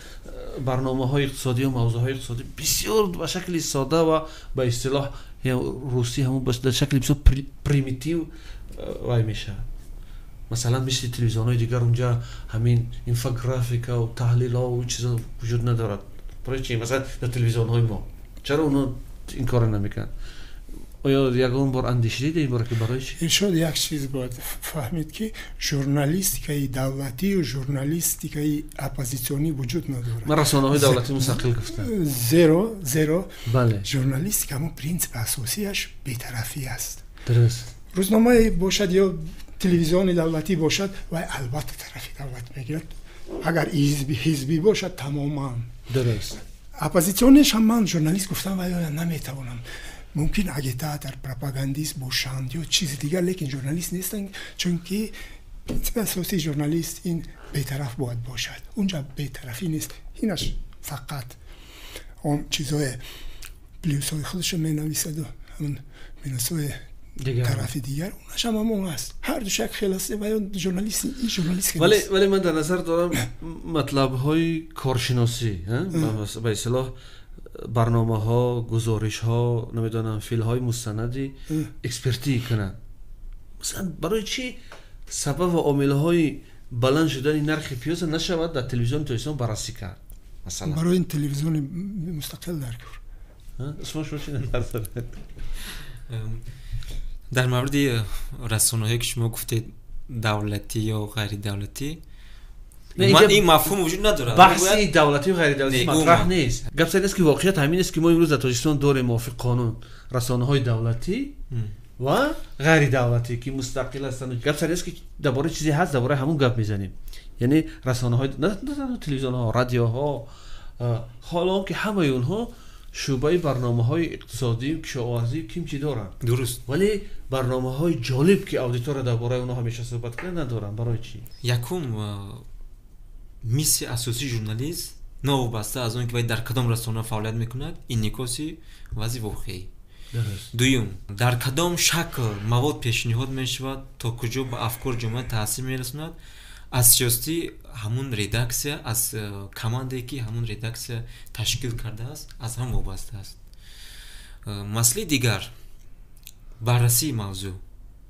барномаҳои иқтисодӣ ё мавзӯъҳои иқтисодӣ бисёр ба шакли сода ва ба истилоҳ русӣ ҳамон дар шакли бисёр примитив вай мешавад? Масалан, мисли телевизионҳои дигар унҷа ҳамин инфографика ва таҳлилҳо ва чизо вуҷуд надорад. Барои чӣ? Масалан, дар телевизионҳои мо чаро онҳо ин корро намекунанд? Оё ягон бор андешидед ин бора, ки барои чӣ? Иршод, як чиз бояд фаҳмид, ки журналистикаи давлатию журналистикаи оппозитсионӣ вуҷуд надорад. Ман расонаҳои давлатӣ мустақил гуфтам. Зеро бале, журналистика ҳамон принсипи асосиаш бетарафӣ аст. Дуруст. Рӯзномае бошад ё телевизиони давлатӣ бошад, вай албатта тарафи давлат мегирад. Агар ҳизбӣ бошад, тамоман. Дуруст. Оппозитсионеш ҳам ман журналист гуфтам ва ё наметавонам. Мумкин агитатор, пропагандист бошанд ё чизи дигар, лекин журналист нестанд, чунки принсипи асосии журналист ин бетараф бояд бошад. Унҷа бетарафӣ нест. Инаш фақат он чизҳое, плюсҳои худашо менависаду ҳамон минусҳои тарафи дигар, унаш ҳам ҳамон аст. Ҳар душ як хел аст ва ё журналист ин журналист. Вале ман дар назар дорам матлабҳои коршиносӣ, ба истилоҳ барномаҳо, гузоришҳо, намедонам, филмҳои мустанади экспертӣ кунанд. Масалан, барои чӣ сабаб ва омилҳои баланд шудани нархи пиёза нашавад дар телевизиони Тоҷикистон баррасӣ кард? Масалан, барои ин телевизиони мустақил дар кор. Шумо чӣ назар доред? Дар мавриди расонаҳое, ки шумо гуфтед, давлатӣ ё ғайридавлатӣ, ман ин мафҳум вуҷуд надорад. Баҳси давлатию ғайридавлатӣ матраҳ нест. Гап сар нест, ки воқеият ҳамин аст, ки мо имрӯз дар Тоҷикистон дорем мувофиқ қонун расонаҳои давлатӣ ва ғайридавлатӣ, ки мустақил ҳастанд. Гап сар нест, ки дар бораи чизе ҳаст, дар бораи ҳамун гап мезанем. Яъне расонаҳои, на танҳо телевизионҳо, радиоҳо, ҳоло он ки ҳамаи онҳо шӯъбаи барномаҳои иқтисодӣ, кишоварзӣ, ким чӣ доранд. Дуруст. Вале барномаҳои ҷолиб, ки аудитория дар бораи онҳо ҳамеша суҳбат кунад, надоранд. Барои чӣ? Якум, миссияи асосии журналист, новобаста аз он ки вай дар кадом расона фаъолият мекунад, инъикоси вазъи воқеӣ. Дуюм, дар кадом шакл мавод пешниҳод мешавад, то куҷо ба афкори ҷомеа таъсир мерасонад, аз сиёсати ҳамун редаксия, аз командае, ки ҳамун редаксия ташкил кардааст, аз ҳам вобаста аст. Масъалаи дигар, баррасии мавзӯъ.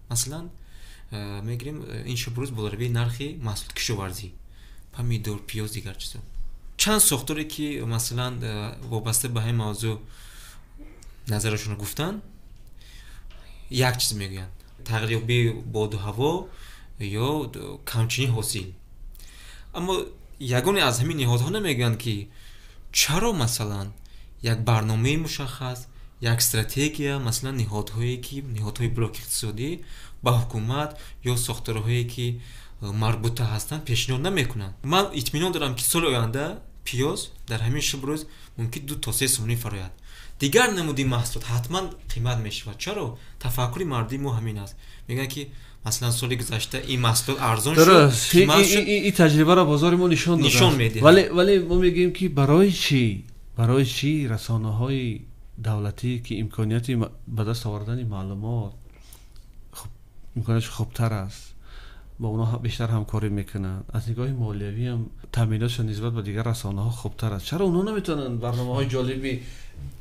Масалан, мегирем ин шабурӯз болоравии нархи маҳсулоти кишоварзӣ, помидор, пиёз, дигар чизо. Чанд сохторе, ки масалан вобаста ба ҳамин мавзӯъ назарашонро гуфтанд, як чиз мегӯянд: тағйирёбии боду ҳаво ё камчинии ҳосил. Аммо ягоне аз ҳамин ниҳодҳо намегӯянд, ки чаро масалан як барномаи мушаххас, як стратегия, масалан, ниҳодҳое ки ниҳодҳои блоки иқтисодӣ ба ҳукумат ё сохторҳое, ки марбута ҳастанд, пешниҳод намекунанд. Ман итминон дорам, ки соли оянда пиёз дар ҳамин шабрӯз мумкин 2 то 3 сомонӣ фарояд. Дигар намуди маҳсулот ҳатман қимат мешавад. Чаро? Тафаккури мардуми мо ҳамин аст. Мегӯянд, ки масалан соли гузашта ин маҳсулот арзон шуд. Ин таҷрибаро бозори мо нишон нишон медиҳад. Вале мо мегӯем, ки барои чӣ расонаҳои давлатӣ, ки имконияти ба даст овардани маълумот имкониятш хубтар аст, бо онҳо бештар ҳамкорӣ мекунанд, аз нигоҳи молиявиам таъминотшон нисбат ба дигар расонаҳо хубтар аст, чаро онҳо наметавонанд барномаҳои ҷолиби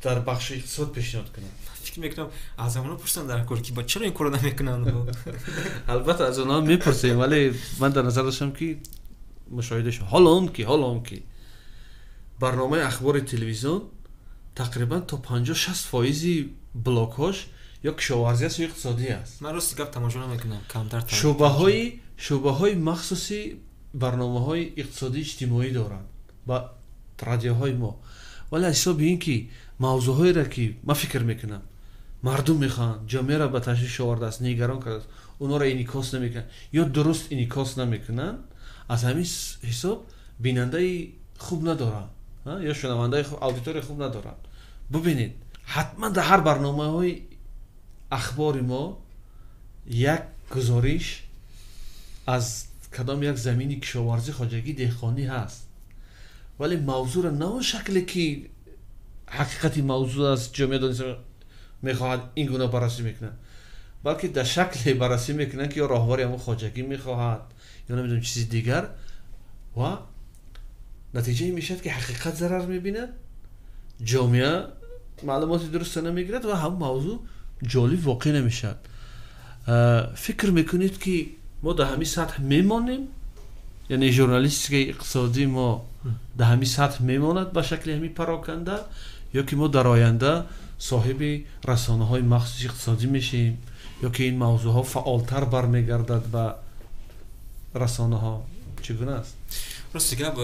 дар бахши иқтисод пешниҳод кунанд? Фикр мекунам, аз онҳо пурсанд дар кор, ки чаро ин корро намекунанд. Албатта, аз онҳо мепурсем, вале ман дар назар доштам, ки мушоҳида шуд. Ҳоло он ки барномаи ахбори телевизион тақрибан то 50-60 фоизи блокҳош ё кишоварзӣ аст, ё иқтисодӣ аст. Ман рости гап тамошо намекунам, камтар. Шӯъбаҳои махсуси барномаҳои иқтисодии иҷтимоӣ доранд ба радиоҳои мо, вале аз ҳисоби ин ки мавзӯъҳоеро, ки ман фикр мекунам, мардум мехоҳанд, ҷомеаро ба ташвиш овардааст, нигарон кардааст, онҳоро инъикос намекунанд ё дуруст инъикос намекунанд. Аз ҳамин ҳисоб бинандаи хуб надоранд ё шунавандаи аудиторияи хуб надоранд. Бубинед, ҳатман дар ҳар барномаҳои ахбори мо як гузориш аз кадом як замини кишоварзӣ, хоҷагии деҳқонӣ ҳаст, вале мавзӯъро на он шакле, ки ҳақиқати мавзӯъ аст, ҷомеа дониста мехоҳад, ин гуна баррасӣ мекунанд, балки дар шакле баррасӣ мекунанд, ки ё роҳбари ҳамон хоҷагӣ мехоҳад, ё намедонам, чизи дигар. Ва натиҷае мешавад, ки ҳақиқат зарар мебинад, ҷомеа маълумоти дуруста намегирад ва ҳамон мавзӯъ ҷолиб воқеъ намешавад. Фикр мекунед, ки Мо дар ҳамин сатҳ мемонем, яъне журналистикаи иқтисодии мо дар ҳамин сатҳ мемонад ба шакли ҳамин пароканда, ё ки мо дар оянда соҳиби расонаҳои махсуси иқтисодӣ мешавем, ё ки ин мавзӯъҳо фаъолтар бармегардад ба расонаҳо? Чӣ гуна аст? Рости гап,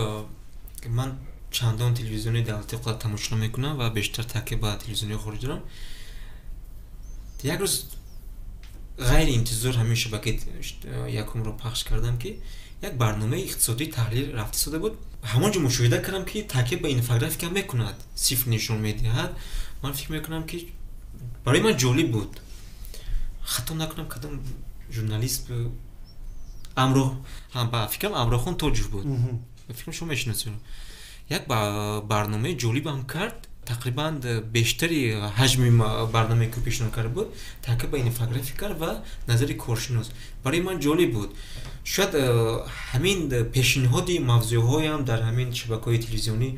ман чандон телевизиони давлатӣ қадр тамошо намекунам ва бештар такя ба телевизиони хориҷ дорам. Як рӯз ғайриинтизор ҳамин шабакаи якумро пахш кардам, ки як барномаи иқтисодии таҳлил рафта истода буд. Ҳамон ҷо мушоҳида кардам, ки такя ба инфографика мекунад, сифр нишон медиҳад. Ман фикр мекунам, ки барои ман ҷолиб буд. Хато накунам, кадом журналист, Амро, ба фикрам, Амрохон Тоҷев буд, ба фикрам, шумо мешиносед. Як барномаи ҷолибам кард. Тақрибан бештари ҳаҷми барномае, ки пешниҳод карда буд, такя ба инфографика ва назари коршинос. Барои ман ҷолиб буд. Шояд ҳамин пешниҳоди мавзӯъҳоям дар ҳамин шабакаҳои телевизионӣ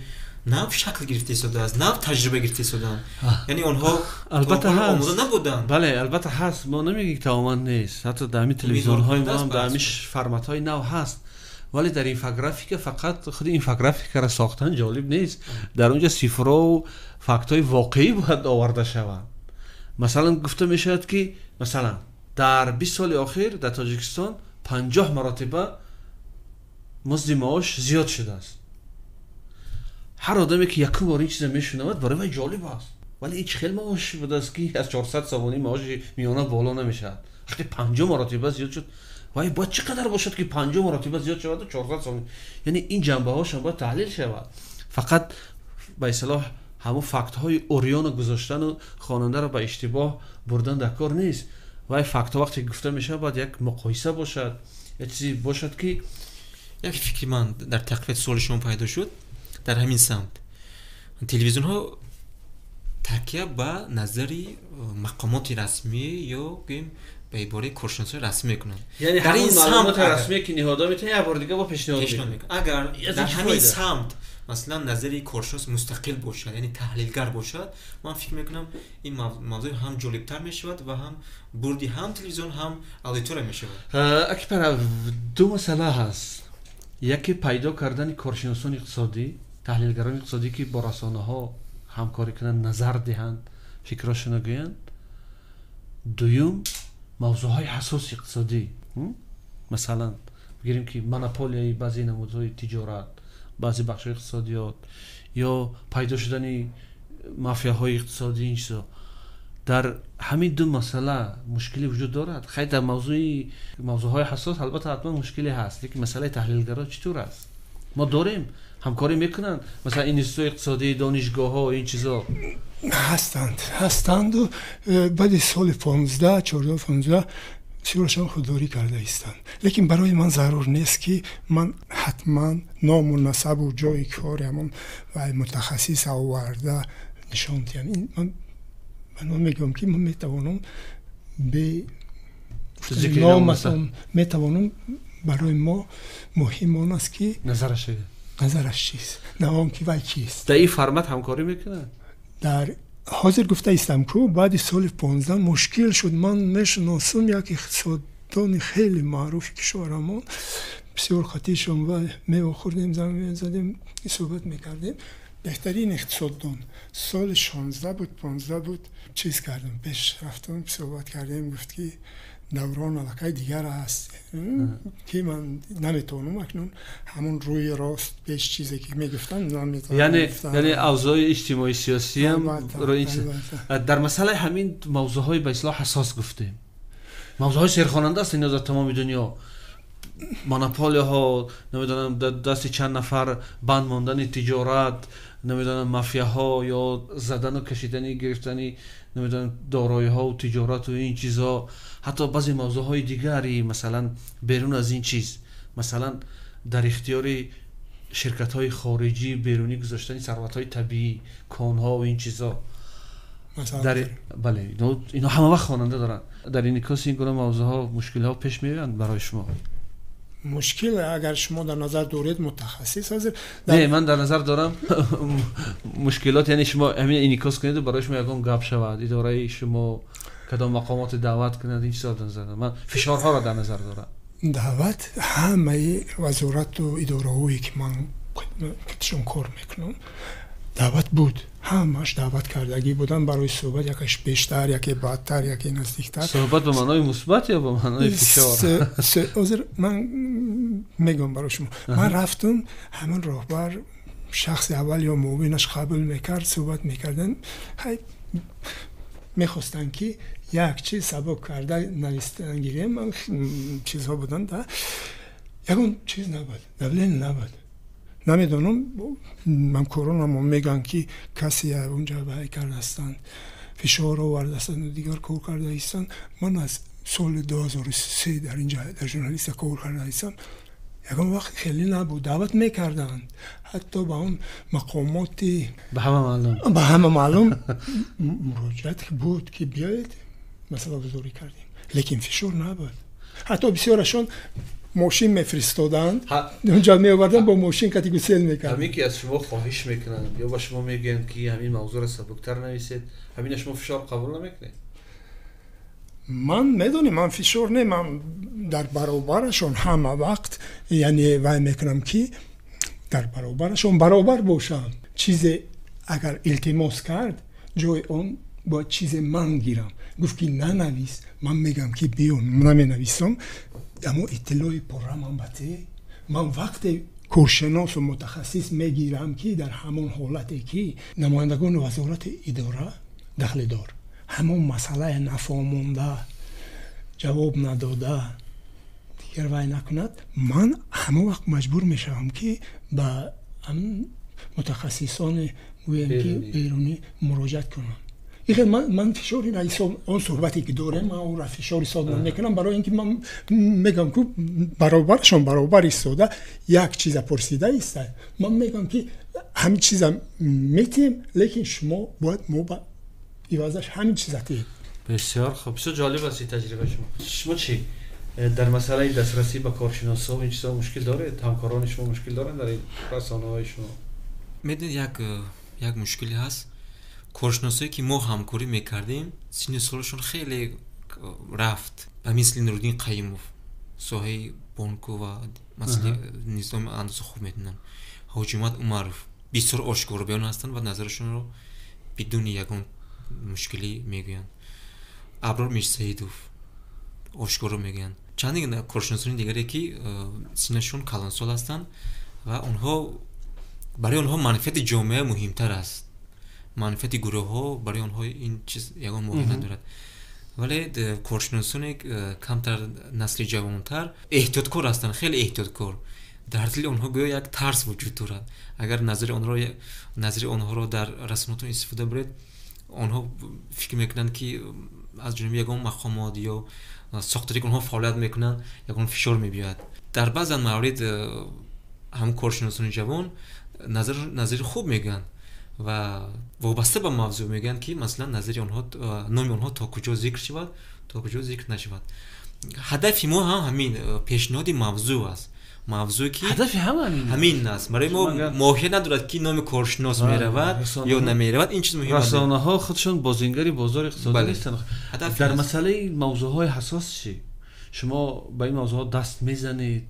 нав шакл гирифта истодааст, нав таҷриба гирифта истодаанд, яъне онҳо албатта омода набуданд. Бале, албатта ҳаст, мо намегӯем, ки тамоман нест. Ҳатто дар ҳамин телевизионҳои мо ҳам дар ҳамин форматҳои нав ҳаст, вале дар инфографика фақат худи инфографикаро сохтан ҷолиб нест. Дар он ҷо сифру фактҳои воқеӣ бояд оварда шаванд. Масалан, гуфта мешавад, ки масалан дар 20 соли охир дар Тоҷикистон 50 маротиба музди маош зиёд шудааст. Ҳар одаме, ки якум бор ин чиза мешунавад, барои вай ҷолиб аст. Вале ин чӣ хел маош будааст, ки аз 400 сомонӣ маоши миёна боло намешавад? Вақте 50 маротиба зиёд шуд, вай бояд чӣ қадар бошад, ки 50 маротиба зиёд шаваду 400 сомонӣ? Яъне ин ҷанбаҳошам бояд таҳлил шавад. Фақат ба истилоҳ ҳамон фактҳои урёна гузоштану хонандаро ба иштибоҳ бурдан дар кор нест. Вай фактҳо вақте гуфта мешавад, бояд як муқоиса бошад, як чизе бошад, ки Як фикри ман дар тақвияти суоли шумо пайдо шуд. Дар ҳамин самт телевизионҳо такя ба назари мақомоти расмӣ ё гӯем ба ибораи коршиносои расмӣ мекунанд. Яъне Дар ин ҳамон маълумоти самт расмие, ки ниҳодҳо метавонад, як бор дига бо пешниҳод пешниҳод мекунад. мекунанд. Агар Аз дар ин чӣ ҳамин фоида? самт масалан назари коршинос мустақил бошад, яъне таҳлилгар бошад, ман фикр мекунам, ин мавзӯъ ҳам ҷолибтар мешавад ва ҳам бурди ҳам телевизион, ҳам аудитория мешавад. Акипара, ду масъала ҳаст. Яке пайдо кардани коршиносони иқтисодӣ, таҳлилгарони иқтисодӣ, ки бо расонаҳо ҳамкорӣ кунанд, назар диҳанд, фикрҳошонро гӯянд. Дуюм, мавзӯъҳои ҳассоси иқтисодӣ. Масалан, бигирем, ки монополияи баъзе намудҳои тиҷорат, баъзе бахшҳои иқтисодиёт ё пайдо шудани мафияҳои иқтисодӣ, ин чизо. Дар ҳамин ду масъала мушкилӣ вуҷуд дорад. Хай, дар мавзӯъҳои ҳассос албатта ҳатман мушкиле ҳаст, лекин масъалаи таҳлилгаро чӣ тур аст? Мо дорем, ҳамкорӣ мекунанд, масалан, институтҳои иқтисодӣ, донишгоҳҳо, ин чизо? Ҳастанд, ҳастанду баъди соли 15, 14, 15 бисёрашон худдорӣ карда истанд. Лекин барои ман зарур нест, ки ман ҳатман ному насабу ҷои кори ҳамон вай мутахассис оварда нишон диҳам. Ин ман мегӯям, ки ман метавонам бе Зикри ном. номатон метавонам. Барои мо муҳим он аст, ки назараш назараш чист, на он ки вай кист. Дар ин формат ҳамкорӣ мекунанд? Дар ҳозир гуфта истам, ку баъди соли 15 мушкил шуд. Ман мешиносам як иқтисоддони хеле маъруфи кишварамон, бисёр қатишон ва мевохӯрдем, занг мезадем, суҳбат мекардем. Беҳтарин иқтисоддон. Соли 16 буд, 15 буд, чиз кардем, пеш рафтам, суҳбат кардем, гуфт, ки даврон аллакай дигар аст, ки ман наметавонам акнун ҳамон рӯи рост пеш чизе ки мегуфтам, наметавонам яъне гуфтам. Яъне авзои иҷтимоӣ сиёсиам Албатта, албатта. Дар масъалаи ҳамин мавзӯъҳои ба истилоҳ ҳассос гуфтем, мавзӯъҳои серхонанда аст ино дар тамоми дунё: монополияҳо, намедонам, дар дасти чанд нафар банд мондани тиҷорат, намедонам, мафияҳо ё задану кашидани, гирифтани, намедонам, дороиҳову тиҷорату ин чизҳо. Ҳатто баъзе мавзӯъҳои дигари, масалан, берун аз ин чиз, масалан, дар ихтиёри ширкатҳои хориҷӣ, берунӣ гузоштани сарватҳои табиӣ, конҳо ин чизҳо. Масалан, дар бале, ино ҳама вақт хонанда доранд. Дар инъикоси ин гуна мавзӯъҳо мушкилиҳо пеш меоянд барои шумо? Мушкил, агар шумо дар назар доред мутахассис ҳозир Не, ман дар назар дорам мушкилот, яъне шумо ҳамин инъикос кунеду барои шумо ягон гап шавад, идораи шумо кадом мақомоти даъват кунад, ин чизҳо дар назар дорам. Ман фишорҳоро дар назар дорам. Даъват ҳамаи вазорату идораҳое, ки ман китшон кор мекунам, даъват буд. Ҳамаш даъват кардагӣ буданд барои суҳбат, якаш бештар, яке баъдтар, яке наздиктар. Суҳбат ба маънои мусбат ё ба маънои фишор? Ҳозир ман мегӯям барои шумо. Ман рафтум, ҳамон роҳбар, шахси аввал ё муовинаш қабул мекард, суҳбат мекарданд. Ҳай, мехостанд, ки як чиз сабук карда навистан гирем. Чизҳо буданд, ягон чиз набуд, давление набуд. Намедонам, ҳамкоронам мегӯянд, ки касе унҷа вай кардастанд, фишор овардастанд, дигар кор карда истанд. Ман аз соли 2003 дар инҷа дар журналистика кор карда истам, ягон вақт хеле набуд. Даъват мекарданд, ҳатто ба он мақомоти ба ҳама маълум. Ба ҳама маълум муроҷиат буд, ки биёед, масъала гузорӣ кардем, лекин фишор набуд. Ҳатто бисёрашон мошин мефиристоданд, унҷа меоварданд, бо мошин кати гусел мекарданд. Ҳамин ки аз шумо хоҳиш мекунанд ё ба шумо мегӯянд, ки ҳамин мавзӯъро сабуктар нависед, ҳамина шумо фишор қабул намекунед? Ман медонем, ман фишор не, ман дар баробарашон ҳама вақт, яъне вай мекунам, ки дар баробарашон баробар бошам. Чизе агар илтимос кард, ҷои он бояд чизе ман гирам. Гуфт, ки нанавис, ман мегӯям, ки биё, наменависам, аммо иттилои пурра ман ба те. Ман вақте коршиносу мутахассис мегирам, ки дар ҳамон ҳолате, ки намояндагони вазорати идора дахлидор ҳамон масъалаи нафаҳмонда, ҷавоб надода, дигар вай накунад, ман ҳамон вақт маҷбур мешавам, ки ба мутахассисони, гӯем, ки берунӣ муроҷиат кунам. Ихел ман фишори ҳисоб, он суҳбате ки дорем, ман онро фишор ҳисоб намекунам, барои ин ки ман мегӯям, ку баробарашон баробар истода як чиза пурсида иста, ман мегӯям, ки ҳамин чиза метиҳем, лекин шумо бояд мо ба ивазаш ҳамин чиза диҳед. Бисёр хуб, бисёр ҷолиб аст ин таҷрибаи шумо. Шумо чӣ, дар масъалаи дастрасӣ ба коршиносҳо ин чизҳо мушкил доред? Ҳамкорони шумо мушкил доранд дар ин расонаҳои шумо? Медонед, як мушкиле ҳаст. Коршиносое, ки мо ҳамкорӣ мекардем, синну солашон хеле рафт, ба мисли Нуриддин Қаюмов, соҳаи бонку ва масъалаи низоми андоза хуб медонанд, Ҳоҷимат Умаров, бисёр ошкоробиён ҳастанд ва назарашонро бидуни ягон мушкилӣ мегӯянд. Аброр Мирсаидов ошкоро мегӯянд. Чанде коршиносони дигаре, ки синнашон калонсол ҳастанд ва онҳо, барои онҳо манфиати ҷомеа муҳимтар аст, манфиати гурӯҳҳо барои онҳо ин чиз ягон моҳӣ надорад. Вале коршиносоне камтар, насли ҷавонтар, эҳтиёткор ҳастанд, хеле эҳтиёткор. Дар дили онҳо гӯё як тарс вуҷуд дорад. Агар назари онҳоро дар расонаҳо истифода баред, онҳо фикр мекунанд, ки аз ҷониби ягон мақомот ё сохторе, ки онҳо фаъолият мекунанд, ягон фишор мебиёяд. Дар баъзан маврид ҳам коршиносони ҷавон назари хуб мегӯянд ва вобаста ба мавзӯъ мегӯянд, ки масалан назари онҳо, номи онҳо то куҷо зикр шавад, то куҷо зикр нашавад. Ҳадафи мо ҳам ҳамин пешниҳоди мавзӯъ аст, мавзӯе ки ҳадафи ҳама ҳамин аст. Барои мо моҳият надорад, ки номи коршинос меравад ё намеравад, ин чиз муҳим. Расонаҳо худшон бозингари бозори иқтисодӣ нестанд. Дар масъалаи мавзӯъҳои ҳассос чӣ, шумо ба ин мавзӯъҳо даст мезанед,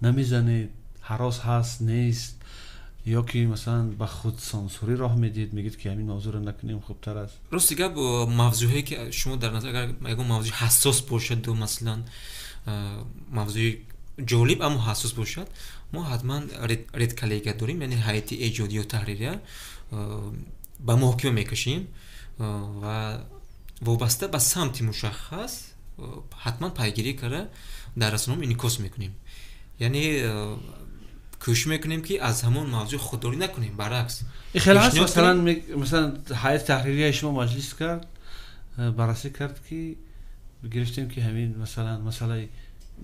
намезанед? Ҳарос ҳаст, нест, ё ки масалан ба худсансурӣ роҳ медиҳед, мегӯед, ки ҳамин мавзӯъро накунем хубтар аст? Рости гап, мавзӯъҳое ки шумо дар назар, агар ягон мавзӯи ҳассос бошаду масалан мавзӯи ҷолиб, аммо ҳассос бошад, мо ҳатман редколлегия дорем, яъне ҳайати эҷодӣ ё таҳририя, ба муҳокима мекашем ва вобаста ба самти мушаххас ҳатман пайгирӣ карда, дар расонаҳо инъикос мекунем. Яъне кӯшиш мекунем, ки аз ҳамон мавзӯъ худдорӣ накунем, баръакс. Хеле ҳаст, масалан ҳайати таҳририяи шумо маҷлис кард, баррасӣ кард, ки гирифтем, ки ҳамин масалан масъалаи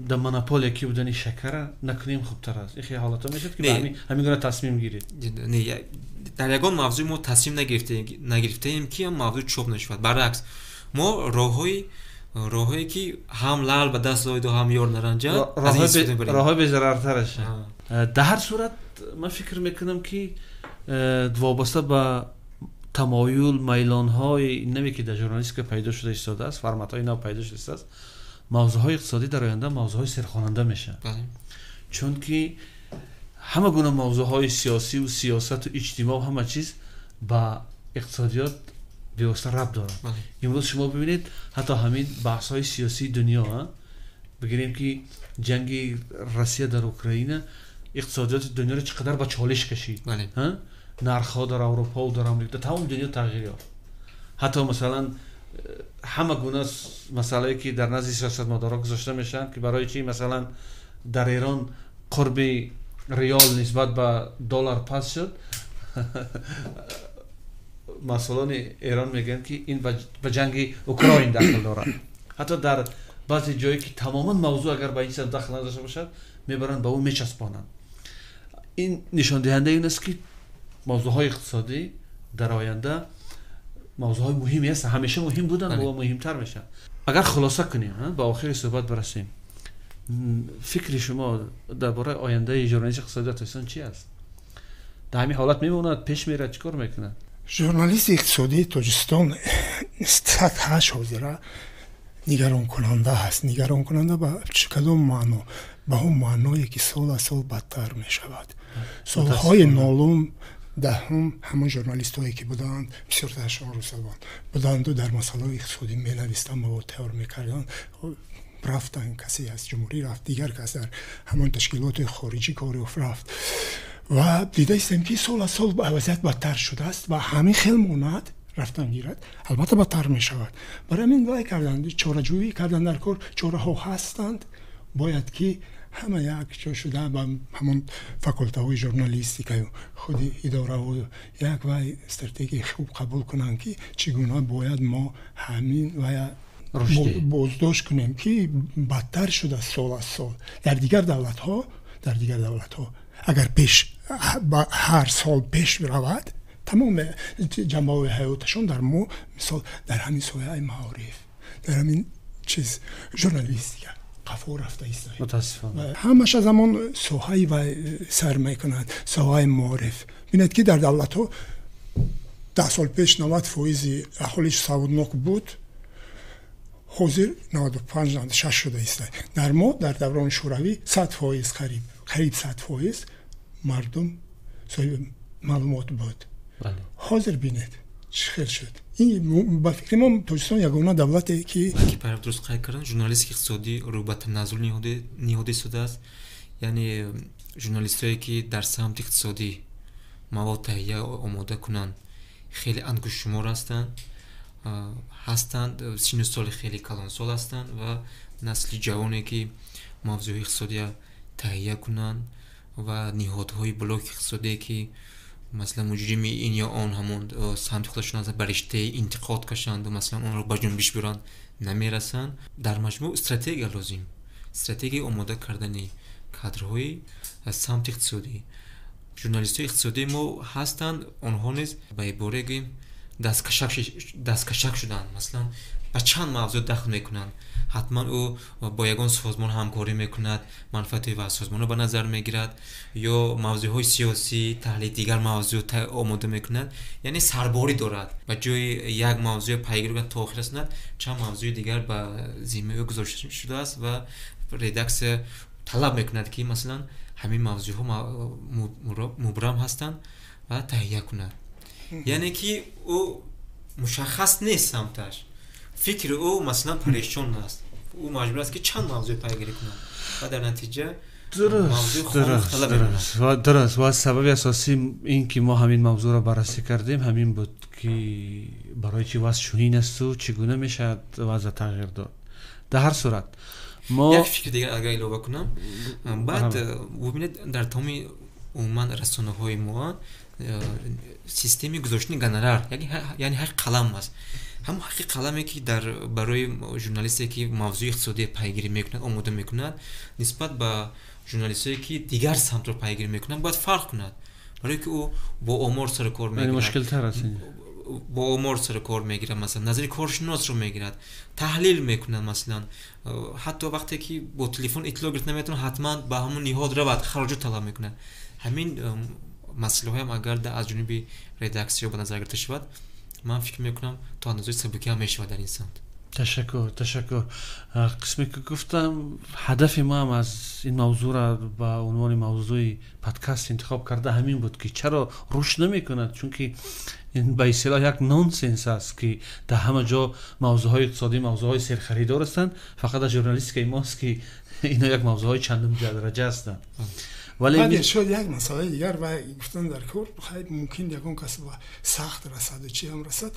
дар монополия ки будани шакара накунем хубтар аст. Ин хеле ҳолатҳо мешавад, ки ҳамин гуна тасмим гиред? Не, дар ягон мавзӯъ мо тасмим нагирифтаем, ки мавзӯъ чоп нашавад. Баръакс, мо роҳҳое, ки ҳам лаъл ба даст оиду, ҳам ёр наранҷад. Роҳҳои безарартараш. Дар ҳар сурат, ман фикр мекунам, ки вобаста ба тамоюл, майлонҳои наве, ки дар журналистика пайдо шуда истодааст, форматҳои нав пайдо шуда истодааст. Мавзӯъҳои иқтисодӣ дар оянда мавзӯъҳои серхонанда мешаванд, чунки ҳама гуна мавзӯъҳои сиёсиву сиёсату иҷтимоъ, ҳама чиз ба иқтисодиёт бевосита рабт дорад. Имрӯз шумо бибинед, ҳатто ҳамин баҳсҳои сиёсии дунё, бигирем ки ҷанги Россия дар Украина иқтисодиёти дунёро чӣ қадар ба чолиш кашид. Нархҳо дар Аврупову дар Амрико, дар тамоми дунё тағйир ёфт. Ҳатто масалан ҳама гуна масъалае ки дар назди сиёсатмадорҳо гузошта мешаванд, ки барои чи масалан дар Эрон қурби риёл нисбат ба доллар паст шуд, масъулони Эрон мегӯянд, ки ин ба ҷанги Украин дахл дорад. Ҳатто дар баъзе ҷое ки тамоман мавзӯъ агар ба ин чиз дахл надошта бошад, мебаранд, ба ӯ мечаспонанд. Ин нишондиҳандаи ин аст, ки мавзӯъҳои иқтисодӣ дар оянда мавзӯъҳои муҳиме ҳастанд, ҳамеша муҳим буданд ва муҳимтар мешаванд. Агар хулоса кунем, ба охири суҳбат барасем, фикри шумо дар бораи ояндаи журналисти иқтисодии Тоҷикистон чи аст? Дар ҳамин ҳолат мемонад, пеш мерад, чӣ кор мекунад? Журналисти иқтисодии Тоҷикистон сатҳаш ҳозира нигаронкунанда ҳаст. Нигаронкунанда ба кадом маъно? Ба он маъное, ки сол аз сол бадтар мешавад. Солҳои нолум даҳум ҳамон журналистҳое ки буданд, бисёртарашон русзабон буданду дар масъалаҳои иқтисодӣ менавистанд, мавод тайёр мекарданд, рафтанд. Касе аз ҷумҳурӣ рафт, дигар кас дар ҳамон ташкилоти хориҷӣ кор ёфт, рафт. Ва дидаистем, ки сол аз сол вазъият бадтар шудааст ва ҳамин хел монад, рафтан гирад, албатта бадтар мешавад. Барои ҳамин вай карданд, чораҷӯӣ карданд дар кор, чораҳо ҳастанд, бояд ки ҳама як ҷо шуда ба ҳамон факултаҳои журналистикаю худи идораҳо як вай стратегияи хуб қабул кунанд, ки чӣ гуна бояд мо ҳамин вая боздошт кунем, ки бадтар шуда сол аз сол. Дар дигар давлатҳо агар пеш ҳар сол пеш равад тамоми ҷанбаҳои ҳаёташон, дар мо мисол дар ҳамин соҳаи маориф, дар ҳамин чиз журналистика қафо рафта истоед. Ҳамаш аз ҳамон соҳаи вай сар мекунад, соҳаи маориф. Бинед, ки дар давлатҳо 10 сол пеш 90 фоизи аҳолиш саводнок буд, ҳозир 95, 96 шуда истад. Дар мо дар даврони шӯравӣ 100%, қариб 100% мардум соҳиби маълумот буд. Ҳозир бинед, чӣ хел шуд. Ин ба фикри мо Тоҷикистон ягона давлате ки Ки пайрав дуруст қайд карданд, журналисти иқтисодӣ рӯ ба таназзул ниҳода истодааст. Яъне журналистҳое, ки дар самти иқтисодӣ мавод таҳия омода кунанд, хеле ангуштшумор ҳастанд, сину соли хеле калонсол ҳастанд ва насли ҷавоне, ки мавзӯи иқтисодия таҳия кунанд ва ниҳодҳои блоки иқтисодие, ки масалан муҷрими ин ё он ҳамон самти худашон ба риштаи интиқод кашанду масалан онро ба ҷунбиш биёранд, намерасанд. Дар маҷмӯъ стратегия лозим, стратегияи омода кардани кадрҳои самти иқтисодӣ. Журналистҳои иқтисодии мо ҳастанд, онҳо низ ба иборае гӯем, дасткашак шуданд. Масалан, ба чанд мавзӯъ дахл мекунанд. Ҳатман ӯ бо ягон созмон ҳамкорӣ мекунад, манфиати ва созмонро ба назар мегирад ё мавзӯъҳои сиёсӣ, таҳлили дигар мавзӯъ омода мекунад. Яъне сарборӣ дорад. Ба ҷои як мавзӯъ пайгирӣ кунад, то охир расонад, чанд мавзӯи дигар ба зиммаи ӯ гузошта шудааст ва редаксия талаб мекунад, ки масалан ҳамин мавзӯъҳо мубрам ҳастанд ва таҳия кунад. Яъне ки ӯ мушаххас нест самташ, фикри ӯ масалан парешон аст, ӯ маҷбур аст, ки чанд мавзӯъ пайгирӣ кунад ва дар натиҷа Дуруст. Ва сабаби асосӣ ин ки мо ҳамин мавзӯъро баррасӣ кардем, ҳамин буд, ки барои чӣ вазъ чунин асту чӣ гуна мешавад вазъ тағйир дод. Дар ҳар сурат мо як фикри дигар агар илова кунам, баъд бубинед, дар тамоми умуман расонаҳои мо системи гузоштани гонорар, яъне ҳаққи қалам аст. Ҳамон ҳаққи қаламе, ки дар барои журналисте, ки мавзӯи иқтисодия пайгирӣ мекунад, омода мекунад, нисбат ба журналистое, ки дигар самтро пайгирӣ мекунанд, бояд фарқ кунад, барое ки ӯ бо омор сару кор мегирад. Мушкилтар аст. Бо омор сару кор мегирад, масалан назари коршиносро мегирад, таҳлил мекунад. Масалан, ҳатто вақте ки бо телефон иттилоъ гирифта наметавонад, ҳатман ба ҳамон ниҳод равад, хароҷот талаб мекунад. Ҳамин масъалаҳоям агар аз ҷониби редаксия ба назар гирифта шавад, ман фикр мекунам, то андозаи сабукӣ ҳам мешавад дар ин самт. Ташаккур, ташаккур. Қисме ки гуфтам, ҳадафи мо ҳам аз ин мавзӯъро ба унвони мавзӯи подкаст интихоб карда ҳамин буд, ки чаро рушд намекунад, чунки ин ба истилоҳ як нонсенс аст, ки дар ҳама ҷо мавзӯъҳои иқтисодӣ мавзӯъҳои серхаридор ҳастанд, фақат дар журналистикаи мост, ки ино як мавзӯъҳои чандум дараҷа ҳастанд. Вале шояд як масъалаи дигар ва гуфтан дар кор, хайр, мумкин ягон кас ба сахт расад, чи ҳам расад,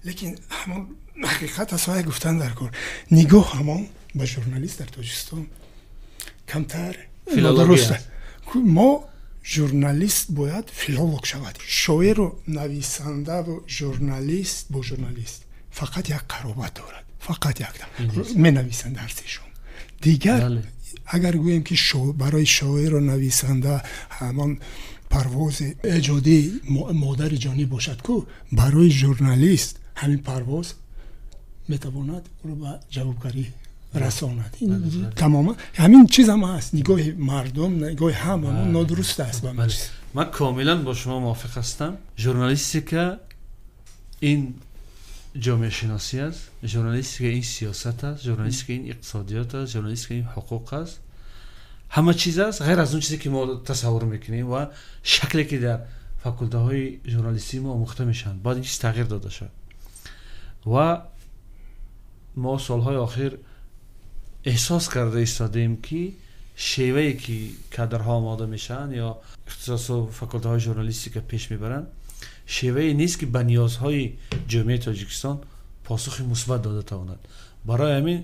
лекин ҳамон ҳақиқат аст ва гуфтан дар кор, нигоҳ ҳамон ба журналист дар Тоҷикистон камтар нодуруст. Мо журналист бояд филолог шавад. Шоиру нависандаву журналист бо журналист фақат як қаробат дорад, фақат якта менависанд ҳарсешон. Дигар агар гӯем, ки барои шоиру нависанда ҳамон парвози эҷодии модари ҷонӣ бошад ку, барои журналист ҳамин парвоз метавонад ӯро ба ҷавобгарӣ расонад. Тамоман ҳамин чиз ҳам ҳаст, нигоҳи мардум, нигоҳи ҳама нодуруст аст. Ман комилан бо шумо мувофиқ ҳастам. Журналистика ин ҷомеашиносӣ аст, журналистика ин сиёсат аст, журналистика ин иқтисодиёт аст, журналистика ин ҳуқуқ аст, ҳама чиз аст ғайр аз он чизе, ки мо тасаввур мекунем ва шакле, ки дар факултаҳои журналистии мо омӯхта мешаванд. Бояд ин чиз тағйир дода шавад. Ва мо солҳои охир эҳсос карда истодаем, ки шевае, ки кадрҳо омода мешаванд ё ихтисосу факултаҳои журналистика пеш мебаранд, шевае нест, ки ба ниёзҳои ҷомеаи Тоҷикистон посухи мусбат дода тавонад. Барои ҳамин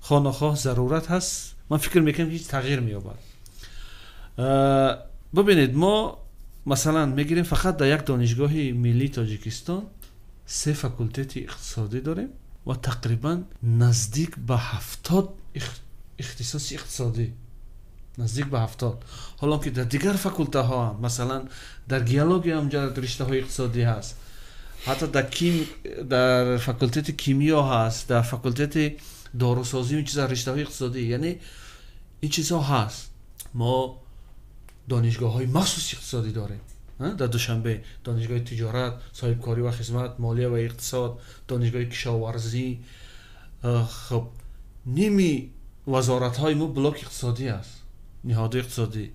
хоҳ нохоҳ зарурат ҳаст, ман фикр мекунам, ки ҳеҷ тағйир меёбад. Бибинед, мо масалан мегирем, фақат дар як донишгоҳи миллии Тоҷикистон се факултети иқтисодӣ дорем ва тақрибан наздик ба 70 ихтисоси иқтисодӣ, наздик ба 70, ҳоло ки дар дигар факултаҳо ҳам, масалан дар геология ҳам риштаҳои иқтисодӣ ҳаст, ҳатто дар факултети кимиё ҳаст, дар факултети дорусозӣ ин чиза риштаҳои иқтисодӣ, яъне ин чизҳо ҳаст. Мо донишгоҳҳои махсуси иқтисодӣ дорем дар Душанбе: донишгоҳи тиҷорат, соҳибкорӣ ва хизмат, молия ва иқтисод, донишгоҳи кишоварзӣ. Хуб, ними вазоратҳои мо блоки иқтисодӣ аст, ниҳодҳои иқтисодӣ.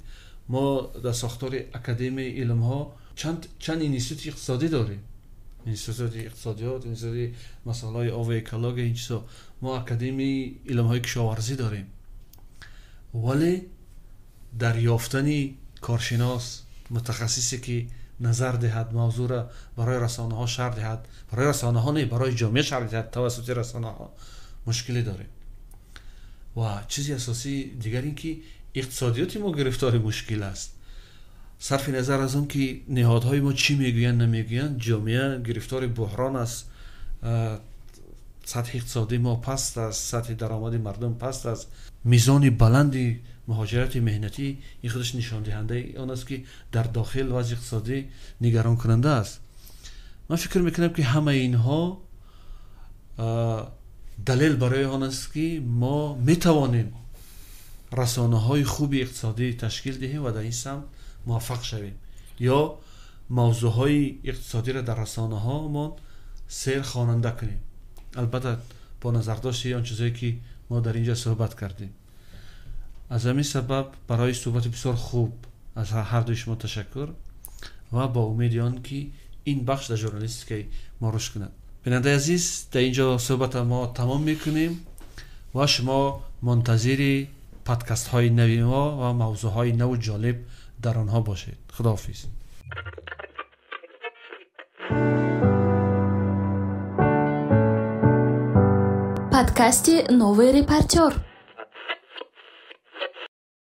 Мо дар сохтори Академияи илмҳо чанд институти иқтисодӣ дорем: институти иқтисодиёт, институти масъалаҳои об ва экология, ин чизҳо. Мо Академияи илмҳои кишоварзӣ дорем, вале дар ёфтани коршинос, мутахассисе, ки назар диҳад, мавзӯъро барои расонаҳо шарҳ диҳад, барои расонаҳо не, барои ҷомеа шарҳ диҳад тавассути расонаҳо, мушкилӣ дорем. Ва чизи асосии дигар ин ки иқтисодиёти мо гирифтори мушкил аст. Сарфи назар аз он ки ниҳодҳои мо чӣ мегӯянд, намегӯянд, ҷомеа гирифтори буҳрон аст, сатҳи иқтисодии мо паст аст, сатҳи даромади мардум паст аст, мизони баланди муҳоҷирати меҳнатӣ ин худаш нишондиҳандаи он аст, ки дар дохил вазъи иқтисодӣ нигаронкунанда аст. Ман фикр мекунам, ки ҳамаи инҳо далел барои он аст, ки мо метавонем расонаҳои хуби иқтисодӣ ташкил диҳем ва дар ин самт муваффақ шавем ё мавзӯъҳои иқтисодиро дар расонаҳомон сер хонанда кунем, албатта бо назардошти он чизое, ки мо дар ин ҷо суҳбат кардем. Аз ҳамин сабаб барои суҳбати бисёр хуб аз ҳардуи шумо ташаккур ва бо умеди он ки ин бахш дар журналистикаи мо рушд кунад. Бинандаи азиз, дар ин ҷо суҳбата мо тамом мекунем ва шумо мунтазири подкастҳои нави мо ва мавзӯъҳои наву ҷолиб дар онҳо бошед. Худоҳофиз. Подкасти «Новый репортер».